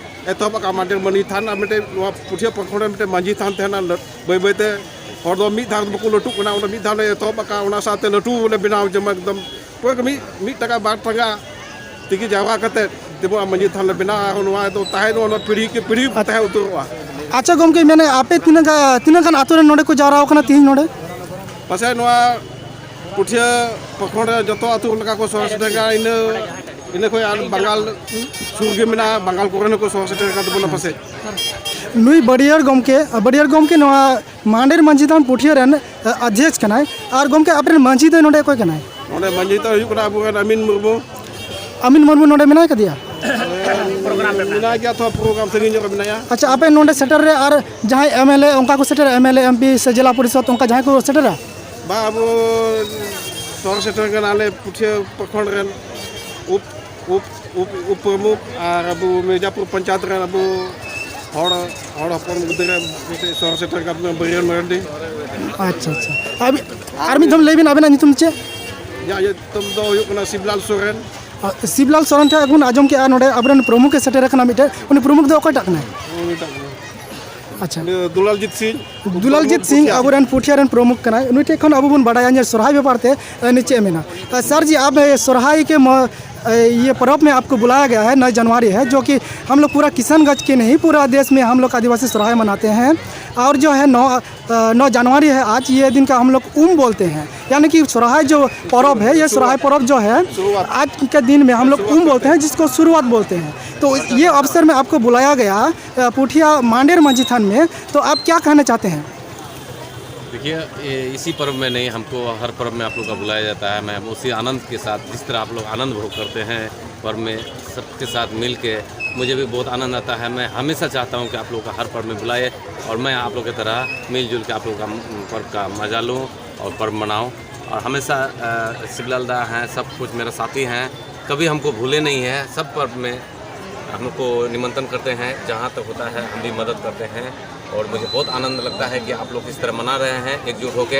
ᱮᱛᱚᱦᱚᱵ ᱟᱠᱟᱫᱼᱟ, ᱢᱟᱱᱰᱮᱨ ᱢᱟᱹᱡᱷᱤ ᱛᱷᱟᱱ ᱟᱨ ᱢᱤᱫᱴᱮᱱ ᱱᱚᱣᱟ ᱯᱩᱴᱷᱤᱭᱟᱹ ᱯᱨᱚᱠᱷᱚᱸᱰ ᱨᱮ ᱢᱤᱫᱴᱮᱱ ᱢᱟᱹᱡᱷᱤ ᱛᱷᱟᱱ ᱛᱟᱦᱮᱱᱟ᱾ ᱵᱟᱹᱭ ᱵᱟᱹᱭ ᱛᱮ ᱦᱚᱲ ᱫᱚ ᱢᱤᱫ ᱫᱷᱟᱣ ᱫᱚ ᱵᱟᱠᱚ ᱞᱟᱹᱴᱩᱜ ᱠᱟᱱᱟ, ᱚᱱᱟ ᱢᱤᱫ ᱫᱷᱟᱣ ᱞᱮ ᱮᱛᱚᱦᱚᱵ ᱟᱠᱟᱫᱼᱟ, ᱚᱱᱟ ᱥᱟᱶᱛᱮ ᱞᱟᱹᱴᱩ ᱞᱮ ᱵᱮᱱᱟᱣ, ᱡᱮᱢᱚᱱ ᱮᱠᱫᱚᱢ ᱯᱩᱨᱟᱹ ᱢᱤᱫ, ᱢᱤᱫ ᱴᱟᱠᱟ ᱵᱟᱨ ᱴᱟᱠᱟ ᱛᱮᱜᱮ ᱡᱟᱣᱨᱟ ᱠᱟᱛᱮ ᱛᱮᱵᱚ ᱢᱟᱹᱡᱷᱤ ᱛᱷᱟᱱ ᱞᱮ ᱵᱮᱱᱟᱣᱟ᱾ ᱟᱨ ᱱᱚᱣᱟ ᱫᱚ ᱛᱟᱦᱮᱸ, ᱱᱚᱣᱟ ᱯᱤᱲᱦᱤ ᱠᱮ ᱯᱤᱲᱦᱤ ᱛᱟᱦᱮᱸ ᱩᱛᱟᱹᱨᱚᱜᱼᱟ᱾ ᱟᱪᱪᱷᱟ ᱜᱚᱢᱠᱮ, ᱢᱮᱱᱮ ᱟᱯᱮ ᱛᱤᱱᱟᱹᱜ ᱜᱟ-, ᱛᱤᱱᱟᱹᱜ ᱜᱟᱱ ᱟᱛᱳ ᱨᱮᱱ ᱱᱚᱰᱮ ᱠᱚ ᱡᱟᱣᱨᱟ ᱟᱠᱟᱱᱟ ᱛᱤᱦᱤᱧ ᱱᱚᱰᱮ? ᱯᱟᱥᱮᱡ ᱱᱚᱣᱟ ᱯᱩᱴᱷᱤᱭᱟᱹ ᱯᱨᱚᱠᱷᱚᱸᱰ ᱨᱮ ᱡᱚᱛᱚ ᱟᱹᱛᱩ ᱞᱮᱠᱟ ᱠᱚ ᱥᱚᱦᱚᱨ ᱥᱮᱴᱮᱨ ᱠᱟᱱᱟ᱾ ᱤᱱᱟᱹ, ᱤᱱᱟᱹ ᱠᱷᱚᱱ ᱟᱨ ᱵᱟᱝᱜᱟᱞ ᱥᱩᱨ ᱜᱮ ᱢᱮᱱᱟᱜᱼᱟ, ᱵᱟᱝᱜᱟᱞ ᱠᱚᱨᱮᱱ ᱦᱚᱸᱠᱚ ᱥᱚᱦᱚᱨ ᱥᱮᱴᱮᱨ ᱟᱠᱟᱱ ᱛᱟᱵᱚᱱᱟ ᱯᱟᱥᱮᱡ᱾ ᱱᱩᱭ ᱵᱟᱹᱲᱤᱭᱟᱹᱲ ᱜᱚᱢᱠᱮ, ᱵᱟᱹᱲᱤᱭᱟᱹᱲ ᱜᱚᱢᱠᱮ ᱱᱚᱣᱟ ᱢᱟᱱᱰᱮᱨ ᱢᱟᱹᱡᱷᱤ ᱛᱷᱟᱱ ᱯᱩᱴᱷᱤᱭᱟᱹ ᱨᱮᱱ, ᱟ, ᱟᱫᱷᱭᱚᱠᱥ ᱠᱟᱱᱟᱭ᱾ ᱟᱨ ᱜᱚᱢᱠᱮ, ᱟᱯᱮ ᱨᱮᱱ ᱢᱟᱹᱡᱷᱤ ᱫᱚ ᱱᱚᱰᱮ ᱚᱠᱚᱭ ᱠᱟᱱᱟᱭ? ᱱᱚᱰᱮ ᱢᱟᱹᱡᱷᱤ ᱫᱚ ᱦᱩᱭᱩᱜ ᱠᱟᱱᱟ ᱟᱵᱚᱨᱮᱱ ᱟᱢᱤᱱ ᱢᱩᱨᱢᱩ᱾ ᱟᱢᱤᱱ ᱢᱩᱨᱢᱩ ᱱᱚᱰᱮ ᱢᱮᱱᱟᱭ ᱠᱟᱫᱮᱭᱟ? ᱢᱮᱱᱟᱭ ᱜᱮᱭᱟ, ᱛᱷᱚᱲᱟ ᱯᱨᱳᱜᱨᱟᱢ ᱥᱟᱺᱜᱤᱧ ᱧᱚᱜ ᱨᱮ ᱢᱮᱱᱟᱭᱟ᱾ ᱟᱪᱪᱷᱟ, ᱟᱯᱮ ᱱᱚᱰᱮ ᱥᱮᱴᱮᱨ ᱨᱮ ᱟᱨ ᱡᱟᱦᱟᱸᱭ ᱮᱢ ᱮᱞ ᱮ ᱚᱱᱠᱟ ᱠᱚ ᱥᱮᱴᱮᱨᱟ, M L A, M P ᱥᱮ ᱡᱮᱞᱟ ᱯᱚᱨᱤᱥᱚᱫ ᱚᱱᱠᱟ ᱡᱟᱦᱟᱸᱭ ᱠᱚ ᱥᱮᱴᱮᱨᱟ? ᱵᱟᱝ, ᱟᱵᱚ ᱥᱚᱦᱚᱨ ᱥᱮᱴᱮᱨ ᱠᱟᱱᱟ ᱟᱞᱮ ᱯᱩᱴᱷᱤᱭᱟᱹ ᱯᱨᱚᱠᱷᱚᱸᱰ ᱨᱮᱱ ᱩᱯ, ᱩᱯ, ᱩᱯ, ᱩᱯ ᱯᱨᱚᱢᱩᱠᱷ ᱟᱨ ᱟᱵᱚ ᱢᱤᱨᱡᱟᱯᱩᱨ ᱯᱚᱧᱪᱟᱭᱮᱛ ᱨᱮᱱ ᱟᱵᱚ ᱦᱚᱲ, ᱦᱚᱲ ᱦᱚᱯᱚᱱ ᱜᱤᱫᱽᱨᱟᱹ ᱢᱤᱫᱴᱮᱡ ᱥᱚᱦᱚᱨ ᱥᱮᱴᱮᱨ ᱠᱟᱱ ᱛᱟᱵᱚᱱᱟ ᱵᱟᱹᱨᱭᱟᱹᱲ ᱢᱟᱨᱰᱤ᱾ ᱟᱪᱪᱷᱟ, ᱟᱪᱪᱷᱟ᱾ ᱟᱨ ᱢᱤᱫ, ᱟᱨ ᱢᱤᱫ ᱫᱷᱟᱣ ᱞᱟᱹᱭ ᱵᱤᱱ, ᱟᱵᱤᱱᱟᱜ ᱧᱩᱛᱩᱢ ᱪᱮᱫ? ᱤᱧᱟᱹᱜ ᱧᱩᱛᱩᱢ ᱫᱚ ᱦᱩᱭᱩᱜ ᱠᱟᱱᱟ ᱥᱤᱵᱞᱟᱞ ᱥᱚᱨᱮᱱ᱾ ᱟᱨ ᱥᱤᱵᱞᱟᱞ ᱥᱚᱨᱮᱱ ᱴᱷᱮᱱ ᱵᱚᱱ ᱟᱸᱡᱚᱢ ᱠᱮᱜᱼᱟ, ᱱᱚᱰᱮ ᱟᱵᱚᱨᱮᱱ ᱯᱨᱚᱢᱩᱠᱷ ᱮ ᱥᱮᱴᱮᱨ ᱟᱠᱟᱱᱟ ᱢᱤᱫᱴᱮᱱ, ᱩᱱᱤ ᱯᱨᱚᱢᱩᱠᱷ ᱫᱚ ᱚᱠᱚᱭᱴᱟᱜ ᱠᱟᱱᱟᱭ? ᱩᱱᱤᱴᱟᱜ ᱠᱟᱱᱟ᱾ ᱟᱪᱪᱷᱟ᱾ ᱩᱱᱤ ᱫᱚ ᱫᱩᱞᱟᱞᱡᱤᱛ ᱥᱤᱝ᱾ ᱫᱩᱞᱟᱞᱡᱤᱛ ᱥᱤᱝ ᱯᱩᱛᱷᱤ ᱟᱵᱚᱨᱮᱱ ᱯᱩᱴᱷᱤᱭᱟᱹ ᱨᱮᱱ ᱯᱨᱚᱢᱩᱠᱷ ᱠᱟᱱᱟᱭ, ᱩᱱᱤ ᱴᱷᱮᱱ ᱠᱷᱚᱱ ᱟᱵᱚ ᱵᱚᱱ ᱵᱟᱲᱟᱭᱟ ᱡᱮ ᱥᱚᱨᱦᱟᱭ ᱵᱮᱯᱟᱨ ᱛᱮ, ᱮ, ᱪᱮᱫ ᱮ ᱢᱮᱱᱟ᱾ ᱮ, ᱥᱟᱨ ᱡᱤ, ᱟᱯ, ᱮ, ᱥᱚᱨᱦᱟᱭ ᱠᱮ ᱢᱚ-, ᱮ, ᱤᱭᱟᱹ ᱯᱚᱨᱚᱵᱽ ᱢᱮ ᱟᱯᱠᱳ ᱵᱩᱞᱟᱭᱟ ᱜᱟᱭᱟ ᱦᱮ ᱱᱚᱭ ᱡᱟᱱᱣᱟᱨᱤ ᱦᱮ, ᱡᱚ ᱠᱤ ᱦᱟᱢ ᱞᱳᱜ ᱯᱩᱨᱟ ᱠᱤᱥᱟᱱᱜᱚᱸᱡᱽ ᱠᱮ ᱱᱤᱦᱤ, ᱯᱩᱨᱟ ᱫᱮᱥ ᱢᱮ ᱦᱟᱢ ᱞᱳᱜ ᱟᱫᱤᱵᱟᱥᱤ ᱥᱚᱨᱦᱟᱭ ᱢᱟᱱᱟᱛᱮ ᱦᱮ᱾ ᱟᱨ ᱡᱚ ᱦᱮ ᱱᱚ ᱱᱚ ᱡᱟᱱᱣᱟᱨᱤ ᱦᱮ, ᱟᱡ ᱤᱭᱟᱹ ᱫᱤᱱ ᱠᱟ ᱦᱟᱢ ᱞᱳᱜ ᱩᱢ ᱵᱳᱞᱛᱮ ᱦᱮ, ᱭᱟᱱᱤ ᱠᱤ ᱥᱚᱨᱦᱟᱭ ᱡᱚ ᱯᱚᱨᱚᱵᱽ ᱦᱮ, ᱭᱮ ᱥᱚᱨᱦᱟᱭ ᱯᱚᱨᱚᱵᱽ ᱡᱚ ᱦᱮ, ᱟᱡ ᱠᱮ ᱫᱤᱱ ᱢᱮ ᱦᱟᱢ ᱞᱳᱜ ᱩᱢ ᱵᱳᱞᱛᱮ ᱦᱮ, ᱡᱤᱥᱠᱳ ᱥᱩᱨᱩᱣᱟᱛ ᱵᱳᱞᱛᱮ ᱦᱮ᱾ ᱛᱚ ᱭᱮ ᱚᱵᱥᱚᱨ ᱢᱮ ᱟᱯᱠᱳ ᱵᱩᱞᱟᱭᱟ ᱜᱟᱭᱟ, ᱮ, ᱯᱩᱴᱷᱤᱭᱟ ᱢᱟᱱᱰᱮᱨ ᱢᱟᱹᱡᱷᱤ ᱛᱷᱟᱱ ᱢᱮ, ᱛᱚ ᱟᱯ ᱠᱭᱟ ᱠᱟᱦᱱᱟ ᱪᱟᱦᱛᱮ ᱦᱮ? देखिए, ये इसी पर्व में नहीं, हमको हर पर्व में आप लोग का बुलाया जाता है। मैं उसी आनंद के साथ, जिस तरह आप लोग आनंद भोग करते हैं पर्व में, सबके साथ मिल के मुझे भी बहुत आनंद आता है। मैं हमेशा चाहता हूँ कि आप लोग का हर पर्व में बुलाए और मैं आप लोग की तरह मिलजुल के आप लोग का पर्व का मज़ा लूँ और पर्व मनाऊँ। और हमेशा शिवलाल दा हैं, सब कुछ मेरा साथी हैं, कभी हमको भूले नहीं हैं। सब पर्व में हमको निमंत्रण करते हैं, जहाँ तक होता है हम भी मदद करते हैं। और मुझे बहुत आनंद लगता है कि आप लोग इस तरह मना रहे हैं एकजुट होके।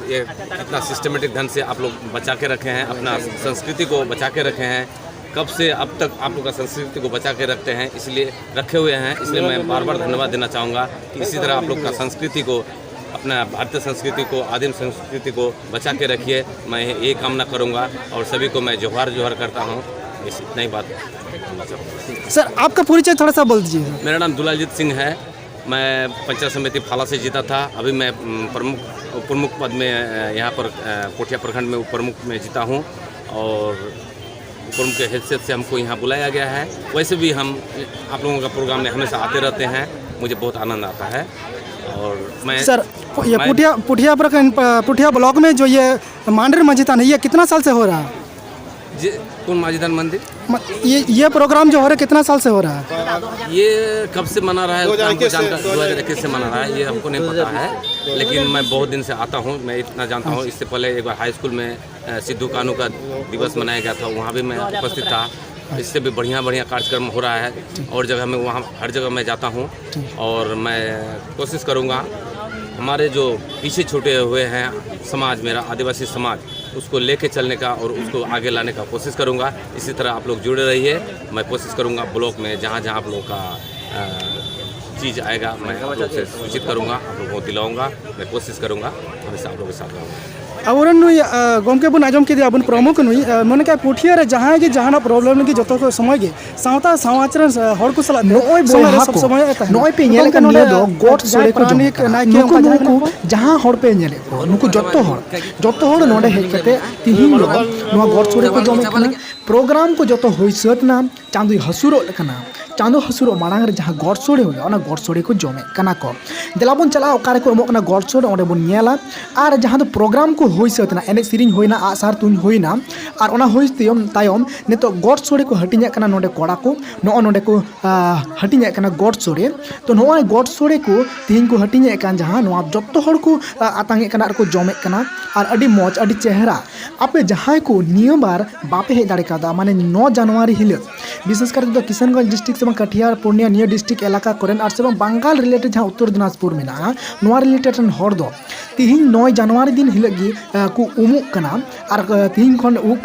ये कितना सिस्टमेटिक ढंग से आप लोग बचा के रखे हैं, अपना संस्कृति को बचा के रखे हैं। कब से अब तक आप लोग का संस्कृति को बचा के रखते हैं, इसलिए रखे हुए हैं, इसलिए मैं बार बार धन्यवाद देना चाहूँगा कि इसी तरह आप लोग का संस्कृति को, अपना भारतीय संस्कृति को, आदिम संस्कृति को बचा के रखिए। मैं ये कामना करूँगा और सभी को मैं जोहार जोहार करता हूँ। इस इतना ही बात बोलना चाहूँगा। सर, आपका परिचय थोड़ा सा बोल दीजिए। मेरा नाम दुलालजीत सिंह है। मैं पंचायत समिति फाला से जीता था। अभी मैं प्रमुख, उप प्रमुख पद में यहाँ पर पोठिया प्रखंड में उप प्रमुख में जीता हूँ और उप प्रमुख के हैसियत से हमको यहाँ बुलाया गया है। वैसे भी हम आप लोगों का प्रोग्राम में हमेशा आते रहते हैं। मुझे बहुत आनंद आता है। और मैं सर, ये पुठिया पुठिया प्रखंड पुठिया ब्लॉक में जो ये मांडर मस्जिद है, ये कितना साल से हो रहा है? जी, कौन माजीदान मंदिर? ये ये प्रोग्राम जो हो रहा है, कितना साल से हो रहा है? ये कब से मना रहा है? दो हज़ार इक्कीस से मना रहा है, ये हमको नहीं पता है। लेकिन मैं बहुत दिन से आता हूँ। मैं इतना जानता हूँ, इससे पहले एक बार हाई स्कूल में सिद्धू कानू का दिवस मनाया गया था, वहाँ भी मैं उपस्थित था। इससे भी बढ़िया बढ़िया कार्यक्रम हो रहा है और जगह में, वहाँ हर जगह मैं जाता हूँ और मैं कोशिश करूँगा हमारे जो पीछे छूटे हुए हैं समाज, मेरा आदिवासी समाज, उसको लेके चलने का और उसको आगे लाने का कोशिश करूँगा। इसी तरह आप लोग जुड़े रहिए। मैं कोशिश करूँगा ब्लॉक में जहाँ जहाँ आप लोगों का चीज़ आएगा, मैं आप लोग से सूचित करूँगा, आप लोगों को दिलाऊँगा। मैं कोशिश करूँगा, हमेशा आप लोगों के साथ रहूँगा। ᱟᱵᱚᱨᱮᱱ ᱱᱩᱭ ᱜᱚᱢᱠᱮ ᱵᱚᱱ ᱟᱸᱡᱚᱢ ᱠᱮᱫᱮᱭᱟ, ᱟᱵᱚᱱ ᱯᱨᱚᱢᱩᱠᱷ ᱱᱩᱭ᱾ ᱢᱟᱱᱮ ᱠᱟ ᱯᱩᱴᱷᱤᱭᱟᱹ ᱨᱮ ᱡᱟᱦᱟᱸᱭ ᱜᱮ ᱡᱟᱦᱟᱱᱟᱜ ᱯᱨᱚᱵᱞᱮᱢ ᱞᱟᱹᱜᱤᱫ ᱡᱚᱛᱚ ᱠᱚ ᱥᱚᱢᱚᱭ ᱜᱮ ᱥᱟᱶᱛᱟ ᱥᱚᱢᱟᱡᱽ ᱨᱮᱱ ᱦᱚᱲ ᱠᱚ ᱥᱟᱞᱟᱜ ᱱᱚᱜᱼᱚᱭ ᱥᱚᱢᱚᱭ ᱵᱚᱭᱦᱟ ᱠᱚ, ᱥᱚᱢᱚᱭ ᱮ ᱛᱟᱦᱮᱱᱟ᱾ ᱱᱚᱜᱼᱚᱭ ᱯᱮ ᱧᱮᱞᱮᱫ ᱠᱟᱱ ᱱᱤᱭᱟᱹ ᱫᱚ ᱜᱚᱴ ᱥᱚᱲᱮ ᱠᱚ ᱡᱚᱢᱮᱫ ᱠᱟᱱᱟ᱾ ᱱᱩᱠᱩ, ᱱᱩᱠᱩ ᱡᱟᱦᱟᱸ ᱦᱚᱲ ᱯᱮ ᱧᱮᱞᱮᱫ ᱠᱚ, ᱱᱩᱠᱩ ᱡᱚᱛᱚ ᱦᱚᱲ, ᱡᱚᱛᱚ ᱦᱚᱲ ᱱᱚᱰᱮ ᱦᱮᱡ ᱠᱟᱛᱮ ᱛᱤᱦᱤᱧ ᱫᱚ ᱱᱚᱣᱟ ᱜᱚᱴ ᱥᱚᱲᱮ ᱠᱚ ᱡᱚᱢᱮᱫ ᱠᱟᱱᱟ᱾ ᱯᱨᱳᱜᱨᱟᱢ ᱠᱚ ᱡᱚᱛᱚ ᱦᱩᱭ ᱥᱟᱹᱛ ᱮᱱᱟ, ᱪᱟᱸᱫᱚᱭ ᱦᱟᱹᱥᱩᱨᱚᱜ ᱠᱟᱱᱟ᱾ ᱪᱟᱸᱫᱚ ᱦᱟᱹᱥᱩᱨᱚᱜ ᱢᱟᱲᱟᱝ ᱨᱮ ᱡᱟᱦᱟᱸ ᱜᱚᱴ ᱥᱚᱲᱮ ᱦᱩᱭᱩᱜᱼᱟ, ᱚᱱᱟ ᱜᱚᱴ ᱥᱚᱲᱮ ᱠᱚ ᱡᱚᱢᱮᱫ ᱠᱟᱱᱟ ᱠᱚ᱾ ᱫᱮᱞᱟ ᱵᱚᱱ ᱪᱟᱞᱟᱜᱼᱟ, ᱚᱠᱟ ᱨᱮᱠᱚ ᱮᱢᱚᱜ ᱠᱟᱱᱟ ᱜᱚᱴ ᱥᱚᱲᱮ, ᱚᱸᱰᱮ ᱵᱚᱱ ᱧᱮᱞᱟ᱾ ᱟᱨ ᱡᱟᱦᱟᱸ ᱫᱚ ᱯᱨᱳᱜᱨᱟᱢ ᱠᱚ ᱦᱩᱭ ᱥᱟᱹᱛ ᱮᱱᱟ, ᱮᱱᱮᱡ ᱥᱮᱨᱮᱧ ᱦᱩᱭᱱᱟ, ᱟᱜᱼᱥᱟᱨ ᱛᱩᱧ ᱦᱩᱭᱱᱟ, ᱟᱨ ᱚᱱᱟ ᱦᱩᱭ ᱛᱟᱭᱚᱢ, ᱛᱟᱭᱚᱢ ᱱᱤᱛᱚᱜ ᱜᱚᱴ ᱥᱚᱲᱮ ᱠᱚ ᱦᱟᱹᱴᱤᱧᱮᱫ ᱠᱟᱱᱟ ᱱᱚᱰᱮ ᱠᱚᱲᱟ ᱠᱚ, ᱱᱚᱜᱼᱚ ᱱᱚᱰᱮ ᱠᱚ ᱦᱟᱹᱴᱤᱧᱮᱫ ᱠᱟᱱᱟ ᱜᱚᱴ ᱥᱚᱲᱮ᱾ ᱛᱚ ᱱᱚᱜᱼᱚᱭ ᱜᱚᱴ ᱥᱚᱲᱮ ᱠᱚ ᱛᱤᱦᱤᱧ ᱠᱚ ᱦᱟᱹᱴᱤᱧᱮᱫ ᱠᱟᱱ ᱡᱟᱦᱟᱸ, ᱱᱚᱣᱟ ᱡᱚᱛᱚ ᱦᱚᱲ ᱠᱚ ᱟᱛᱟᱝᱮᱫ ᱠᱟᱱᱟ ᱟᱨ ᱠᱚ ᱡᱚᱢᱮᱫ ᱠᱟᱱᱟ᱾ ᱟᱨ ᱟᱹᱰᱤ ᱢᱚᱡᱽ, ᱟᱹᱰᱤ ᱪᱮᱦᱨᱟ᱾ ᱟᱯᱮ ᱡᱟᱦᱟᱸᱭ ᱠᱚ ᱱᱤᱭᱟᱹ ᱵᱟᱨ ᱵᱟᱯᱮ ᱦᱮᱡ ᱫᱟᱲᱮ ᱠᱟᱣᱫᱟ, ᱢᱟᱱᱮ ᱱᱚ ᱡᱟᱱᱩᱣᱟᱨᱤ ᱦᱤᱞᱳᱜ, ᱵᱤᱥᱮᱥ ᱠᱟᱨ ᱛᱮᱫᱚ ᱠᱤᱥᱟᱱᱜᱚᱸᱡᱽ ᱰᱤᱥᱴᱨᱤᱠᱴ ᱥᱮ ᱵᱟᱝ ᱠᱟᱴᱷᱤᱭᱟᱨ, ᱯᱩᱨᱱᱤᱭᱟ ᱱᱤᱭᱟᱹ ᱰᱤᱥᱴᱨᱤᱠᱴ ᱮᱞᱟᱠᱟ ᱠᱚᱨᱮᱱ ᱟᱨ ᱥᱮ ᱵᱟᱝ ᱵᱟᱝᱜᱟᱞ ᱨᱤᱞᱮᱴᱮᱰ ᱡᱟᱦᱟᱸ ᱩᱛᱛᱚᱨ ᱫᱤᱱᱟᱡᱽᱯᱩᱨ ᱢᱮᱱᱟᱜᱼᱟ, ᱱᱚᱣᱟ ᱨᱤᱞᱮᱴᱮᱰ ᱨᱮᱱ ᱦᱚᱲ ᱫᱚ ᱛᱤᱦᱤᱧ ᱱᱚᱭ ᱡᱟᱱᱩᱣᱟᱨᱤ ᱫᱤᱱ ᱦᱤᱞᱳᱜ ᱜᱮ ᱠᱚ ᱩᱢᱩᱜ ᱠᱟᱱᱟ᱾ ᱟᱨ ᱛᱤᱦᱤᱧ ᱠᱷᱚᱱ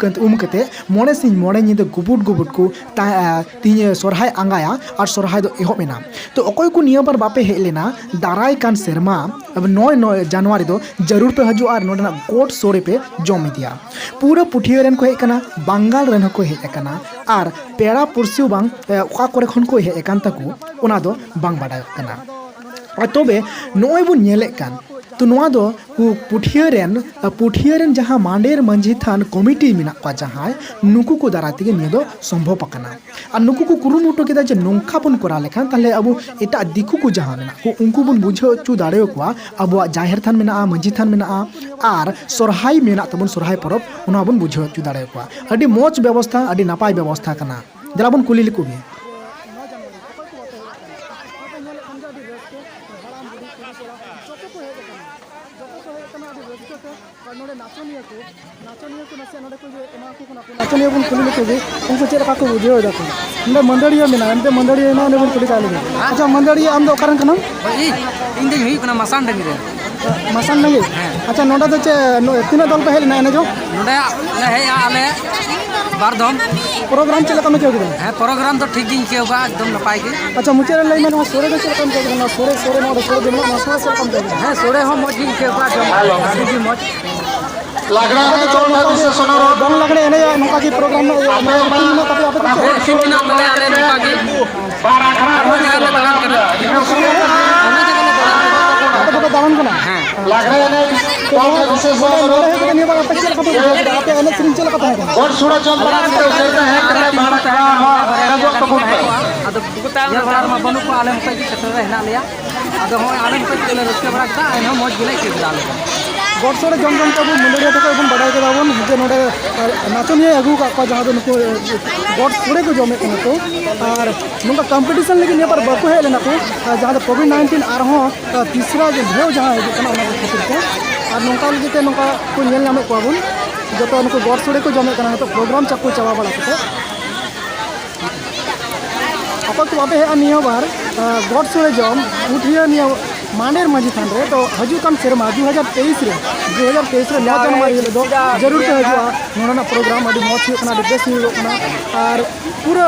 ᱩᱢ ᱠᱟᱛᱮ ᱢᱚᱬᱮ ᱥᱤᱧ ᱢᱚᱬᱮ ᱧᱤᱫᱟᱹ ᱜᱩᱵᱩᱴ ᱜᱩᱵᱩᱴ ᱠᱚ ᱛᱤᱦᱤᱧ ᱥᱚᱨᱦᱟᱭ ᱟᱸᱜᱟᱭᱟ ᱟᱨ ᱥᱚᱨᱦᱟᱭ ᱫᱚ ᱮᱦᱚᱵ ᱮᱱᱟ᱾ ᱛᱚ ᱚᱠᱚᱭ ᱠᱚ ᱱᱤᱭᱟᱹ ᱵᱟᱨ ᱵᱟᱯᱮ ᱦᱮᱡ ᱞᱮᱱᱟ, ᱫᱟᱨᱟᱭ ᱠᱟᱱ ᱥᱮᱨᱢᱟ ᱱᱚᱭ ᱡᱟᱱᱩᱣᱟᱨᱤ ᱫᱚ ᱡᱟᱹᱨᱩᱲ ᱯᱮ ᱦᱤᱡᱩᱜᱼᱟ ᱟᱨ ᱱᱚᱰᱮᱱᱟᱜ ᱜᱚᱴ ᱥᱚᱲᱮ ᱯᱮ ᱡᱚᱢ ᱤᱫᱤᱭᱟ᱾ ᱯᱩᱨᱟᱹ ᱯᱩᱴᱷᱤᱭᱟᱹ ᱨᱮᱱ ᱠᱚ ᱦᱮᱡ ᱟᱠᱟᱱᱟ, ᱵᱟᱝᱜᱟᱞ ᱨᱮᱱ ᱦᱚᱸᱠᱚ ᱦᱮᱡ ᱟᱠᱟᱱᱟ, ᱟᱨ ᱯᱮᱲᱟ ᱯᱩᱨᱥᱤ ᱵᱟᱝ ᱚᱠᱟ ᱠᱚᱨᱮ ᱠᱷᱚᱱ ᱠᱚ ᱦᱮᱡ ᱟᱠᱟᱱ ᱛᱟᱠᱚ, ᱚᱱᱟ ᱫᱚ ᱵᱟᱝ ᱵᱟᱰᱟᱭᱚᱜ ᱠᱟᱱᱟ᱾ ᱛᱚᱵᱮ ᱱᱚᱜᱼᱚᱭ ᱵᱚᱱ ᱧᱮᱞᱮᱫ ᱠᱟᱱ, ᱛᱚ ᱱᱚᱣᱟ ᱫᱚ ᱯᱩᱴᱷᱤᱭᱟᱹ ᱨᱮᱱ, ᱯᱩᱴᱷᱤᱭᱟᱹ ᱨᱮᱱ ᱡᱟᱦᱟᱸ ᱢᱟᱱᱰᱮᱨ ᱢᱟᱹᱡᱷᱤ ᱛᱷᱟᱱ ᱠᱚᱢᱤᱴᱤ ᱢᱮᱱᱟᱜ ᱠᱚᱣᱟ ᱡᱟᱦᱟᱸᱭ, ᱱᱩᱠᱩ ᱠᱚ ᱫᱟᱨᱟᱭ ᱛᱮᱜᱮ ᱱᱤᱭᱟᱹ ᱫᱚ ᱥᱚᱢᱵᱷᱚᱵ ᱟᱠᱟᱱᱟ᱾ ᱟᱨ ᱱᱩᱠᱩ ᱠᱚ ᱠᱩᱨᱩᱢᱩᱴᱩ ᱠᱮᱫᱟ ᱡᱮ ᱱᱚᱝᱠᱟ ᱵᱚᱱ ᱠᱚᱨᱟᱣ ᱞᱮᱠᱷᱟᱱ ᱛᱟᱦᱞᱮ ᱟᱵᱚ ᱮᱴᱟᱜ ᱫᱤᱠᱩ ᱠᱚ ᱡᱟᱦᱟᱸ ᱢᱮᱱᱟᱜ ᱠᱚ, ᱩᱱᱠᱩ ᱵᱚᱱ ᱵᱩᱡᱷᱟᱹᱣ ᱦᱚᱪᱚ ᱫᱟᱲᱮᱭᱟᱠᱚᱣᱟ ᱟᱵᱚᱣᱟᱜ ᱡᱟᱦᱮᱨ ᱛᱷᱟᱱ ᱢᱮᱱᱟᱜᱼᱟ, ᱢᱟᱹᱡᱷᱤ ᱛᱷᱟᱱ ᱢᱮᱱᱟᱜᱼᱟ, ᱟᱨ ᱥᱚᱨᱦᱟᱭ ᱢᱮᱱᱟᱜ ᱛᱟᱵᱚᱱ, ᱥᱚᱨᱦᱟᱭ ᱯᱚᱨᱚᱵᱽ, ᱚᱱᱟ ᱵᱚᱱ ᱵᱩᱡᱷᱟᱹᱣ ᱦᱚᱪᱚ ᱫᱟᱲᱮᱭᱟᱠᱚᱣᱟ᱾ ᱟᱹᱰᱤ ᱢᱚᱡᱽ ᱵᱮᱵᱚᱥᱛᱷᱟ, ᱟᱹᱰᱤ ᱱᱟᱯᱟᱭ ᱵᱮᱵᱚᱥᱛᱷᱟ ᱠᱟᱱᱟ᱾ ᱫᱮᱞᱟ ᱵᱚᱱ ᱠᱩᱞᱤ ᱞᱮᱠᱚ ᱜᱮ᱾ ᱟᱨ ᱱᱚᱰᱮ ᱱᱟᱪᱚᱱᱤᱭᱟᱹ ᱠᱚ, ᱱᱟᱪᱚᱱᱤᱭᱟᱹ ᱠᱚ ᱱᱟᱥᱮᱭᱟᱜ ᱱᱚᱰᱮ ᱠᱚ ᱮᱢᱟ ᱠᱚ ᱠᱟᱱᱟ ᱠᱚ᱾ ᱱᱟᱪᱚᱱᱤᱭᱟᱹ ᱵᱚᱱ ᱠᱩᱞᱤ ᱞᱮᱠᱚ ᱜᱮ, ᱩᱱᱠᱩ ᱪᱮᱫ ᱞᱮᱠᱟ ᱠᱚ ᱵᱩᱡᱷᱟᱹᱣ ᱮᱫᱟ ᱠᱚ᱾ ᱱᱚᱰᱮ ᱢᱟᱹᱫᱟᱹᱲᱤᱭᱟᱹ ᱢᱮᱱᱟᱭᱟ, ᱮᱱᱛᱮ ᱢᱟᱹᱫᱟᱹᱲᱤᱭᱟᱹ ᱦᱮᱱᱟᱭᱟ, ᱩᱱᱤ ᱵᱚᱱ ᱠᱩᱞᱤ ᱠᱟᱭ ᱞᱮᱜᱮ᱾ ᱟᱪᱪᱷᱟ, ᱢᱟᱹᱫᱟᱹᱲᱤᱭᱟᱹ, ᱟᱢ ᱫᱚ ᱚᱠᱟ ᱨᱮᱱ ᱠᱟᱱᱟᱢ? ᱤᱧ, ᱤᱧ ᱫᱚᱧ ᱦᱩᱭᱩᱜ ᱠᱟᱱᱟ ᱢᱟᱥᱟᱱ ᱰᱟᱹᱝᱜᱤ ᱨᱮᱱ᱾ ᱢᱟᱥᱟᱱ ᱰᱟᱹᱝᱜᱤ? ᱦᱮᱸ᱾ ᱟᱪᱪᱷᱟ, ᱱᱚᱰᱮ ᱫᱚ ᱪᱮᱫ, ᱱᱚ-, ᱛᱤᱱᱟᱹᱜ ᱫᱚᱞ ᱯᱮ ᱦᱮᱡ ᱞᱮᱱᱟ ᱮᱱᱮᱡᱚᱜ? ᱱᱚᱰᱮ ᱞᱮ ᱦᱮᱡᱼᱟ ᱟᱞᱮ ᱵᱟᱨ ᱫᱚᱢ᱾ ᱯᱨᱳᱜᱨᱟᱢ ᱪᱮᱫ ᱞᱮᱠᱟᱢ ᱟᱹᱭᱠᱟᱹᱣ ᱠᱮᱫᱟ? ᱦᱮᱸ, ᱯᱨᱳᱜᱨᱟᱢ ᱫᱚ ᱴᱷᱤᱠ ᱜᱤᱧ ᱟᱹᱭᱠᱟᱹᱣ ᱠᱮᱫᱟ, ᱮᱠᱫᱚᱢ ᱱᱟᱯᱟᱭ ᱜᱮ᱾ ᱟᱪᱪᱷᱟ, ᱢᱩᱪᱟᱹᱫ ᱨᱮ ᱞᱟᱹᱭ ᱢᱮ, ᱱᱚᱣᱟ ᱥᱳᱲᱮ ᱫᱚ ᱪᱮᱫ ᱞᱮᱠᱟᱢ ᱟᱹᱭᱠᱟᱹᱣ ᱠᱮᱫᱟ? ᱱᱚᱣᱟ ᱥᱳᱲᱮ, ᱥᱳᱲᱮ ᱱᱚᱣᱟ ᱫᱚ ᱥᱳᱲᱮ ᱡᱚᱢ ᱨᱮᱱᱟᱜ ᱱᱚᱣᱟ ᱥᱳᱲᱮ ᱪᱮᱫ ᱞᱮᱠᱟᱢ ᱟᱹᱭᱠᱟᱹᱣ ᱠᱮᱫᱟ? ᱦᱮᱸ, ᱥᱳᱲᱮ ᱦᱚᱸ ᱢᱚᱡᱽ ᱜᱤᱧ ᱟᱹᱭᱠᱟᱹᱣ ᱠᱮᱫᱟ, ᱡᱚᱢ ᱟᱹᱰᱤ ᱜᱮ ᱢᱚᱡᱽ᱾ ᱞᱟᱜᱽᱲᱮ ᱮᱱᱮᱡ ᱫᱚᱞ ᱴᱷᱮᱱ ᱵᱤᱥᱮᱥ ᱚᱱᱩᱨᱳᱫᱷ᱾ ᱫᱚᱝ ᱞᱟᱜᱽᱲᱮ ᱮᱱᱮᱡ ᱱᱚᱝᱠᱟ ᱜᱮ ᱯᱨᱳᱜᱨᱟᱢ ᱨᱮᱱᱟᱜ ᱤᱭᱟᱹ, ᱟᱯᱮ ᱚᱱᱟ ᱚᱱᱟ ᱛᱤᱱ ᱢᱮᱱᱟᱜ ᱛᱟᱯᱮᱭᱟ, ᱟᱯᱮ ᱫᱚ ᱪᱮᱫ? ᱦᱮᱸ, ᱴᱤᱢ ᱢᱮᱱᱟᱜ ᱛᱟᱞᱮᱭᱟ ᱟᱞᱮ ᱱᱚᱝᱠᱟ ᱜᱮ᱾ ᱵᱟᱨ ᱟᱠᱷᱲᱟ ᱟᱨᱦᱚᱸ ᱡᱟᱭᱜᱟ ᱨᱮᱞᱮ ᱫᱟᱬᱟᱱ ᱠᱟᱱᱟ᱾ ᱚᱱᱟ ᱡᱟᱭᱜᱟ ᱞᱮ ᱫᱟᱬᱟᱱ ᱠᱟᱱᱟ᱾ ᱟᱯᱮ ᱫᱚᱯᱮ ᱫᱟᱬᱟᱱ ᱠᱟᱱᱟ? ᱦᱮᱸ᱾ ᱞᱟᱜᱽᱲᱮ ᱮᱱᱮᱡ ᱫᱚᱞ ᱴᱷᱮᱱ ᱵᱤᱥᱮᱥ ᱱᱚᱰᱮ, ᱱᱚᱰᱮ ᱚᱱᱩᱨᱳᱫᱷ᱾ ᱦᱮᱡ ᱠᱟᱛᱮ ᱱᱤᱭᱟᱹ ᱵᱟᱨ ᱟᱯᱮ ᱪᱮᱫ ᱞᱮᱠᱟ ᱯᱮ ᱵᱩᱡᱷᱟᱹᱣ ᱠᱮᱫᱟ? ᱟᱯᱮ ᱮᱱᱮᱡ ᱥᱮᱨᱮᱧ ᱪᱮᱫ ᱞᱮᱠᱟ ᱛᱟᱦᱮᱸ ᱠᱟᱱᱟ? ᱜᱚᱰ ᱥᱳᱲᱮ ᱡᱚᱢ ᱵᱟᱲᱟ ᱠᱟᱛᱮ ᱩᱥᱟᱹᱨ ᱛᱮ ᱦᱮᱡ ᱠᱟᱛᱮ ᱵᱟᱨ ᱟᱠᱷᱲᱟ ᱦᱚᱸ ᱮᱱᱮᱡᱚᱜ ᱛᱟᱵᱚᱱ ᱯᱮ᱾ ᱟᱫᱚ ᱧᱮᱞ ᱵᱟᱲᱟ ᱨᱮᱢᱟ ᱵᱟᱹᱱᱩᱜ ᱠᱚᱣᱟ, ᱟᱞᱮ ᱢᱚᱛᱚ ᱜᱮ ᱥᱮᱴᱮᱨ ᱨᱮ ᱦᱮᱱᱟᱜ ᱞᱮᱭᱟ᱾ ᱟᱫᱚ ᱦᱚᱸᱜᱼᱚᱭ ᱟᱞᱮ ᱢᱚᱛᱚ ᱜᱮᱞᱮ ᱨᱟᱹᱥᱠᱟᱹ ᱵᱟᱲᱟ ᱠᱮᱫᱟ, ᱮᱱᱦᱚᱸ ᱢᱚᱡᱽ ᱜᱮᱞᱮ ᱟᱹᱭᱠᱟᱹᱣ ᱠᱮᱫᱟ ᱟᱞᱮ ᱫᱚ᱾ ᱜᱚᱰ ᱥᱳᱲᱮ ᱡᱚᱢ ᱡᱚᱢ ᱛᱮ ᱟᱵᱚ ᱢᱟᱹᱫᱟᱹᱲᱤᱭᱟᱹ ᱛᱟᱠᱚ ᱵᱚᱱ ᱵᱟᱰᱟᱭ ᱠᱮᱫᱟ ᱵᱚᱱ ᱡᱮ ᱱᱚᱰᱮ, ᱟᱨ, ᱱᱟᱪᱚᱱᱤᱭᱟᱹ ᱟᱹᱜᱩ ᱟᱠᱟᱫ ᱠᱚᱣᱟ, ᱡᱟᱦᱟᱸ ᱫᱚ ᱱᱩᱠᱩ, ᱮ, ᱜᱚᱰ ᱥᱳᱲᱮ ᱠᱚ ᱡᱚᱢᱮᱫ ᱠᱟᱱᱟ ᱠᱚ᱾ ᱟᱨ ᱱᱚᱝᱠᱟ ᱠᱚᱢᱯᱤᱴᱤᱥᱚᱱ ᱞᱟᱹᱜᱤᱫ ᱱᱤᱭᱟᱹ ᱵᱟᱨ ᱵᱟᱠᱚ ᱦᱮᱡ ᱞᱮᱱᱟ ᱠᱚ, ᱟᱨ ᱡᱟᱦᱟᱸ ᱫᱚ ᱠᱳᱵᱷᱤᱰ ᱱᱟᱭᱤᱱᱴᱤᱱ ᱟᱨᱦᱚᱸ, ᱟᱨ, ᱛᱤᱥᱨᱟ ᱡᱮ ᱰᱷᱮᱣ ᱡᱟᱦᱟᱸ ᱦᱤᱡᱩᱜ ᱠᱟᱱᱟ, ᱚᱱᱟ ᱠᱚ ᱠᱷᱟᱹᱛᱤᱨ ᱛᱮ᱾ ᱟᱨ ᱱᱚᱝᱠᱟ ᱞᱟᱹᱜᱤᱫ ᱛᱮ ᱱᱚᱝᱠᱟ ᱠᱚ ᱧᱮᱞ ᱧᱟᱢᱮᱫ ᱠᱚᱣᱟ ᱵᱚᱱ, ᱡᱚᱛᱚ ᱱᱩᱠᱩ ᱜᱚᱰ ᱥᱳᱲᱮ ᱠᱚ ᱡᱚᱢᱮᱫ ᱠᱟᱱᱟ ᱱᱤᱛᱚᱜ ᱯᱨᱳᱜᱨᱟᱢ ᱪᱟᱠᱚ ᱪᱟᱵᱟ ᱵᱟᱲᱟ ᱠᱟᱛᱮ᱾ ᱟᱯᱟᱛᱚᱛᱚ ᱵᱟᱯᱮ ᱦᱮᱡᱼᱟ ᱱᱤᱭᱟᱹ ᱵᱟᱨ, ᱟᱸ, ᱜᱚᱰ ᱥᱳᱲᱮ ᱡᱚᱢ ᱯᱩᱴᱷᱤᱭᱟᱹ ᱱᱤᱭᱟᱹ ᱢᱟᱱᱰᱮᱨ ᱢᱟᱹᱡᱷᱤ ᱛᱷᱟᱱ ᱨᱮ, ᱛᱚ ᱦᱤᱡᱩᱜ ᱠᱟᱱ ᱥᱮᱨᱢᱟ ᱫᱩ ᱦᱟᱡᱟᱨ ᱛᱮᱭᱤᱥ ᱨᱮ, ᱫᱩ ᱦᱟᱡᱟᱨ ᱛᱮᱭᱤᱥ ᱨᱮ ᱱᱚᱣᱟ ᱡᱟᱱᱩᱣᱟᱨᱤ ᱦᱤᱞᱳᱜ ᱫᱚ ᱡᱟᱹᱨᱩᱲ ᱯᱮ ᱦᱤᱡᱩᱜᱼᱟ᱾ ᱱᱚᱰᱮᱱᱟᱜ ᱯᱨᱳᱜᱨᱟᱢ ᱟᱹᱰᱤ ᱢᱚᱡᱽ ᱦᱩᱭᱩᱜ ᱠᱟᱱᱟ, ᱟᱹᱰᱤ ᱵᱮᱥ ᱦᱩᱭᱩᱜᱚᱜ ᱠᱟᱱᱟ᱾ ᱟᱨ ᱯᱩᱨᱟᱹ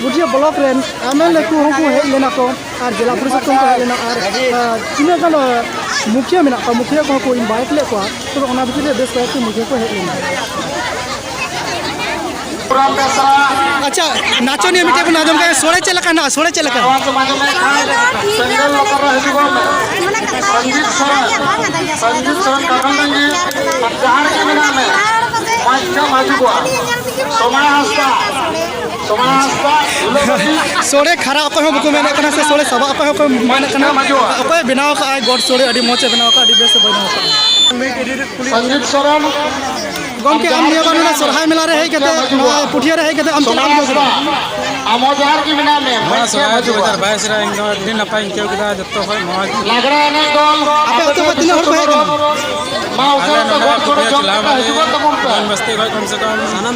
ᱯᱩᱴᱷᱤᱭᱟᱹ ᱵᱞᱚᱠ ᱨᱮᱱ ᱮᱢ ᱮᱞ ᱮ ᱠᱚᱦᱚᱸ ᱠᱚ ᱦᱮᱡ ᱞᱮᱱᱟ ᱠᱚ, ᱟᱨ ᱡᱮᱞᱟ ᱯᱚᱨᱤᱥᱚᱫ ᱠᱷᱚᱱ ᱠᱚ ᱦᱮᱡ ᱞᱮᱱᱟ, ᱟᱨ, ᱟᱨ ᱛᱤᱱᱟᱹᱜ ᱜᱟᱱ, ᱟᱸ, ᱢᱩᱠᱷᱤᱭᱟᱹ ᱢᱮᱱᱟᱜ ᱠᱚᱣᱟ, ᱢᱩᱠᱷᱤᱭᱟᱹ ᱠᱚᱦᱚᱸ ᱠᱚ ᱤᱱᱵᱷᱟᱭᱤᱴ ᱞᱮᱫ ᱠᱚᱣᱟ, ᱛᱚᱵᱮ ᱚᱱᱟ ᱵᱷᱤᱛᱤᱨ ᱨᱮ ᱵᱮᱥ ᱠᱚᱭᱮᱠᱴᱤ ᱢᱩᱠᱷᱤᱭᱟᱹ ᱠᱚ ᱦᱮᱡ ᱞᱮᱱᱟ᱾ ᱟᱪᱪᱷᱟ, ᱱᱟᱪᱚᱱᱤᱭᱟᱹ ᱢᱤᱫᱴᱮᱡ ᱵᱚᱱ ᱟᱸᱡᱚᱢ ᱠᱟᱜ, ᱥᱚᱲᱮ ᱪᱮᱫ ᱞᱮᱠᱟ ᱦᱮᱱᱟᱜᱼᱟ? ᱥᱚᱲᱮ ᱪᱮᱫ ᱞᱮᱠᱟ? ᱥᱮᱸᱜᱮᱞ ᱞᱟᱛᱟᱨ ᱨᱮ ᱦᱤᱡᱩᱜᱚᱜ ᱢᱮ᱾ ᱥᱚᱧᱡᱤᱛ ᱥᱚᱨᱮᱱ, ᱥᱚᱧᱡᱤᱛ ᱥᱚᱨᱮᱱ ᱠᱟᱠᱚᱞ ᱰᱟᱝᱜᱤ, ᱟᱢ ᱡᱟᱦᱟᱸ ᱨᱮᱜᱮ ᱢᱮᱱᱟᱜ ᱢᱮ, ᱢᱟᱧᱪᱷᱟᱢ ᱦᱤᱡᱩᱜᱚᱜᱼᱟ᱾ ᱥᱚᱢᱟᱭ ᱦᱟᱸᱥᱫᱟ, ᱥᱚᱢᱟᱭ ᱦᱟᱸᱥᱫᱟ, ᱫᱩᱞᱟᱹᱲ ᱢᱟᱹᱡᱷᱤ᱾ ᱥᱚᱲᱮ ᱠᱷᱟᱨᱟ ᱚᱠᱚᱭ ᱦᱚᱸ ᱵᱟᱠᱚ ᱢᱮᱱᱮᱫ ᱠᱟᱱᱟ, ᱥᱮ ᱥᱚᱲᱮ ᱥᱟᱵᱟ ᱚᱠᱚᱭ ᱦᱚᱸ ᱠᱚ ᱢᱮᱱᱮᱫ ᱠᱟᱱᱟ᱾ ᱚᱠᱚᱭ ᱵᱮᱱᱟᱣ ᱠᱟᱜᱼᱟᱭ ᱜᱚᱰ ᱥᱚᱲᱮ? ᱟᱹᱰᱤ ᱢᱚᱡᱽ ᱮ ᱵᱮᱱᱟᱣ ᱠᱟᱜᱼᱟ, ᱟᱹᱰᱤ ᱵᱮᱥ ᱮ ᱵᱮᱱᱟᱣ ᱠᱟᱜᱼᱟ᱾ ᱥᱚᱧᱡᱤᱛ ᱥᱚᱨᱮᱱ, ᱜᱚᱢᱠᱮ, ᱟᱢ ᱱᱤᱭᱟᱹ ᱵᱟᱨ ᱱᱚᱰᱮ ᱥᱚᱨᱦᱟᱭ ᱢᱮᱞᱟ ᱨᱮ ᱦᱮᱡ ᱠᱟᱛᱮ, ᱱᱚᱣᱟ ᱯᱩᱴᱷᱤᱭᱟᱹ ᱨᱮ ᱦᱮᱡ ᱠᱟᱛᱮ ᱟᱢ ᱪᱮᱫ ᱞᱮᱠᱟᱢ ᱵᱩᱡᱷᱟᱹᱣ ᱠᱮᱫᱟ? ᱟᱢ ᱦᱚᱸ ᱡᱚᱦᱟᱨ ᱜᱮ ᱢᱮᱱᱟᱜ ᱢᱮ᱾ ᱱᱚᱣᱟ ᱥᱚᱨᱦᱟᱭ ᱫᱩ ᱦᱟᱡᱟᱨ ᱵᱟᱭᱤᱥ ᱨᱮ ᱤᱧ ᱫᱚ ᱟᱹᱰᱤ ᱱᱟᱯᱟᱭᱤᱧ ᱟᱹᱭᱠᱟᱹᱣ ᱠᱮᱫᱟ, ᱡᱚᱛᱚ ᱠᱷᱚᱱ ᱢᱚᱡᱽ᱾ ᱞᱟᱜᱽᱲᱮ ᱮᱱᱮᱡ ᱫᱚᱞ ᱟᱯᱮ ᱟᱹᱛᱩ ᱠᱷᱚᱱ ᱛᱤᱱᱟᱹᱜ ᱦᱚᱲ ᱯᱮ ᱦᱮᱡ ᱠᱟᱱᱟ? ᱢᱟ ᱩᱥᱟᱹᱨᱟ ᱛᱮ ᱜᱚᱴ ᱥᱳᱲᱮ ᱡᱚᱢ ᱠᱟᱛᱮ ᱦᱤᱡᱩᱜᱚᱜ ᱛᱟᱵᱚᱱ ᱯᱮ᱾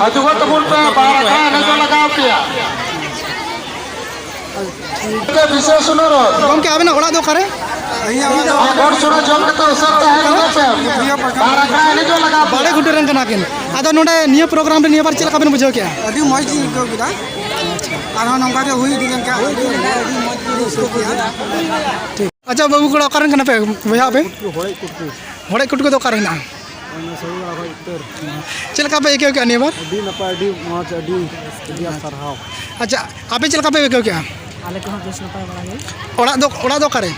ᱦᱤᱡᱩᱜᱚᱜ ᱛᱟᱵᱚᱱ ᱯᱮ, ᱵᱟᱨ ᱟᱠᱷᱲᱟ ᱮᱱᱮᱡᱚᱜ ᱞᱟᱜᱟᱣ ᱯᱮᱭᱟ᱾ ᱵᱤᱥᱮᱥ ᱚᱱᱩᱨᱳᱫᱷ᱾ ᱜᱚᱢᱠᱮ, ᱟᱵᱮᱱᱟᱜ ᱚᱲᱟᱜ ᱫᱚ ᱚᱠᱟᱨᱮ? ᱟᱨ ᱜᱚᱴ ᱥᱳᱲᱮ ᱡᱚᱢ ᱠᱟᱛᱮ ᱩᱥᱟᱹᱨᱟ ᱛᱮ ᱦᱤᱡᱩᱜᱚᱜ ᱯᱮ᱾ ᱵᱟᱨ ᱟᱠᱷᱲᱟ ᱮᱱᱮᱡᱚᱜ ᱞᱟᱜᱟᱣ ᱯᱮᱭᱟ᱾ ᱵᱟᱲᱮ ᱜᱷᱩᱴᱩ ᱨᱮᱱ ᱠᱟᱱᱟ ᱠᱤᱱ᱾ ᱟᱫᱚ ᱱᱚᱰᱮ ᱱᱤᱭᱟᱹ ᱯᱨᱳᱜᱨᱟᱢ ᱨᱮ ᱱᱤᱭᱟᱹ ᱵᱟᱨ ᱪᱮᱫ ᱞᱮᱠᱟ ᱵᱮᱱ ᱵᱩᱡᱷᱟᱹᱣ ᱠᱮᱜᱼᱟ? ᱟᱹᱰᱤ ᱢᱚᱡᱽ ᱤᱧ ᱟᱹᱭᱠᱟᱹᱣ ᱠᱮᱫᱟ᱾ ᱟᱨᱦᱚᱸ ᱱᱚᱝᱠᱟ ᱜᱮ ᱦᱩᱭ ᱤᱫᱤ ᱞᱮᱱᱠᱷᱟᱱ ᱟᱹᱰᱤ, ᱟᱹᱰᱤ ᱢᱚᱡᱽ ᱜᱮᱞᱤᱧ ᱟᱹᱭᱠᱟᱹᱣ ᱠᱮᱭᱟ᱾ ᱴᱷᱤᱠ᱾ ᱟᱪᱪᱷᱟ ᱵᱟᱹᱵᱩ ᱠᱚᱲᱟ, ᱚᱠᱟ ᱨᱮᱱ ᱠᱟᱱᱟ ᱯᱮ ᱵᱚᱭᱦᱟ ᱟᱯᱮ? ᱦᱚᱲᱮᱡ ᱠᱩᱴᱠᱩ᱾ ᱦᱚᱲᱮᱡ ᱠᱩᱴᱠᱩ ᱫᱚ ᱚᱠᱟ ᱨᱮ ᱦᱮᱱᱟᱜᱼᱟ? ᱚᱱᱟ ᱥᱟᱹᱨᱩ ᱜᱟᱲᱟ ᱠᱷᱚᱡ ᱩᱛᱟᱹᱨ᱾ ᱪᱮᱫ ᱞᱮᱠᱟ ᱯᱮ ᱟᱹᱭᱠᱟᱹᱣ ᱠᱮᱜᱼᱟ ᱱᱤᱭᱟᱹ ᱵᱟᱨ? ᱟᱹᱰᱤ ᱱᱟᱯᱟᱭ, ᱟᱹᱰᱤ ᱢᱚᱡᱽ, ᱟᱹᱰᱤ, ᱟᱹᱰᱤ ᱟᱸᱴ ᱥᱟᱨᱦᱟᱣ᱾ ᱟᱪᱪᱷᱟ, ᱟᱯᱮ ᱪᱮᱫ ᱞᱮᱠᱟ ᱯᱮ ᱟᱹᱭᱠᱟᱹᱣ ᱠᱮᱜᱼᱟ? ᱟᱞᱮ ᱠᱚᱦᱚᱸ ᱵᱮᱥ ᱱᱟᱯᱟᱭ ᱵᱟᱲᱟ ᱜᱮ᱾ ᱚᱲᱟᱜ ᱫᱚ, ᱚᱲᱟᱜ ᱫᱚ ᱚᱠᱟᱨᱮ?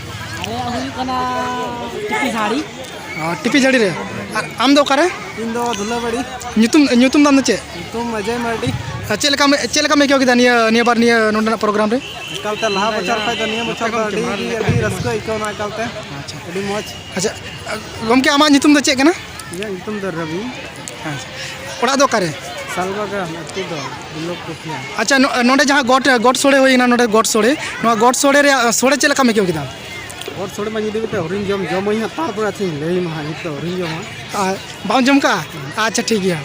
ᱟᱞᱮᱭᱟᱜ ᱦᱩᱭᱩᱜ ᱠᱟᱱᱟ ᱴᱤᱯᱤ ᱡᱷᱟᱹᱲᱤ᱾ ᱚ, ᱴᱤᱯᱤ ᱡᱷᱟᱹᱲᱤ ᱨᱮ᱾ ᱟᱨ ᱟᱢ ᱫᱚ ᱚᱠᱟᱨᱮ? ᱤᱧ ᱫᱚ ᱫᱷᱩᱞᱟᱹᱵᱟᱲᱤ᱾ ᱧᱩᱛᱩᱢ, ᱧᱩᱛᱩᱢ ᱫᱚ ᱟᱢ ᱫᱚ ᱪᱮᱫ? ᱧᱩᱛᱩᱢ ᱚᱡᱚᱭ ᱢᱟᱨᱰᱤ᱾ ᱟᱨ ᱪᱮᱫ ᱞᱮᱠᱟᱢ, ᱪᱮᱫ ᱞᱮᱠᱟᱢ ᱟᱹᱭᱠᱟᱹᱣ ᱠᱮᱫᱟ ᱱᱤᱭᱟᱹ, ᱱᱤᱭᱟᱹ ᱵᱟᱨ ᱱᱤᱭᱟᱹ ᱱᱚᱰᱮᱱᱟᱜ ᱯᱨᱳᱜᱨᱟᱢ ᱨᱮ? ᱮᱠᱟᱞᱛᱮ ᱞᱟᱦᱟ ᱵᱚᱪᱷᱚᱨ ᱠᱷᱚᱡ ᱫᱚ ᱱᱤᱭᱟᱹ ᱵᱚᱪᱷᱚᱨ ᱫᱚ ᱟᱹᱰᱤ ᱜᱮ, ᱟᱹᱰᱤ ᱨᱟᱹᱥᱠᱟᱹ ᱟᱹᱭᱠᱟᱹᱣ ᱮᱱᱟ ᱮᱠᱟᱞᱛᱮ᱾ ᱟᱪᱪᱷᱟ᱾ ᱟᱹᱰᱤ ᱢᱚᱡᱽ᱾ ᱟᱪᱪᱷᱟ, ᱜᱚᱢᱠᱮ, ᱟᱢᱟᱜ ᱧᱩᱛᱩᱢ ᱫᱚ ᱪᱮᱫ ᱠᱟᱱᱟ? ᱤᱧᱟᱹᱜ ᱧᱩᱛᱩᱢ ᱫᱚ ᱨᱚᱵᱤ᱾ ᱟᱪᱪᱷᱟ᱾ ᱚᱲᱟᱜ ᱫᱚ ᱚᱠᱟᱨᱮ? ᱥᱟᱞᱵᱟᱜᱟᱱ, ᱟᱹᱛᱩ ᱫᱚ ᱵᱤᱞᱚᱠ ᱠᱩᱴᱷᱤᱭᱟ᱾ ᱟᱪᱪᱷᱟ, ᱱᱚ-, ᱱᱚᱰᱮ ᱡᱟᱦᱟᱸ ᱜᱚᱴ, ᱜᱚᱴ ᱥᱳᱲᱮ ᱦᱩᱭᱱᱟ, ᱱᱚᱰᱮ ᱜᱚᱴ ᱥᱳᱲᱮ, ᱱᱚᱣᱟ ᱜᱚᱴ ᱥᱳᱲᱮ ᱨᱮᱭᱟᱜ ᱥᱳᱲᱮ ᱪᱮᱫ ᱞᱮᱠᱟᱢ ᱟᱹᱭᱠᱟᱹᱣ ᱠᱮᱫᱟ? ᱜᱚᱴ ᱥᱳᱲᱮ ᱢᱟ ᱧᱤᱫᱟᱹ ᱠᱟᱛᱮ ᱟᱹᱣᱨᱤᱧ ᱡᱚᱢ, ᱡᱚᱢᱟᱹᱧ ᱦᱟᱸᱜ, ᱛᱟᱨᱯᱚᱨᱮ ᱟᱪᱪᱷᱟᱧ ᱞᱟᱹᱭᱟᱢᱟ ᱦᱟᱸᱜ, ᱱᱤᱛ ᱫᱚ ᱟᱹᱣᱨᱤᱧ ᱡᱚᱢᱟ᱾ ᱟᱨ ᱵᱟᱢ ᱡᱚᱢ ᱠᱟᱜᱼᱟ? ᱟᱪᱪᱷᱟ, ᱴᱷᱤᱠ ᱜᱮᱭᱟ᱾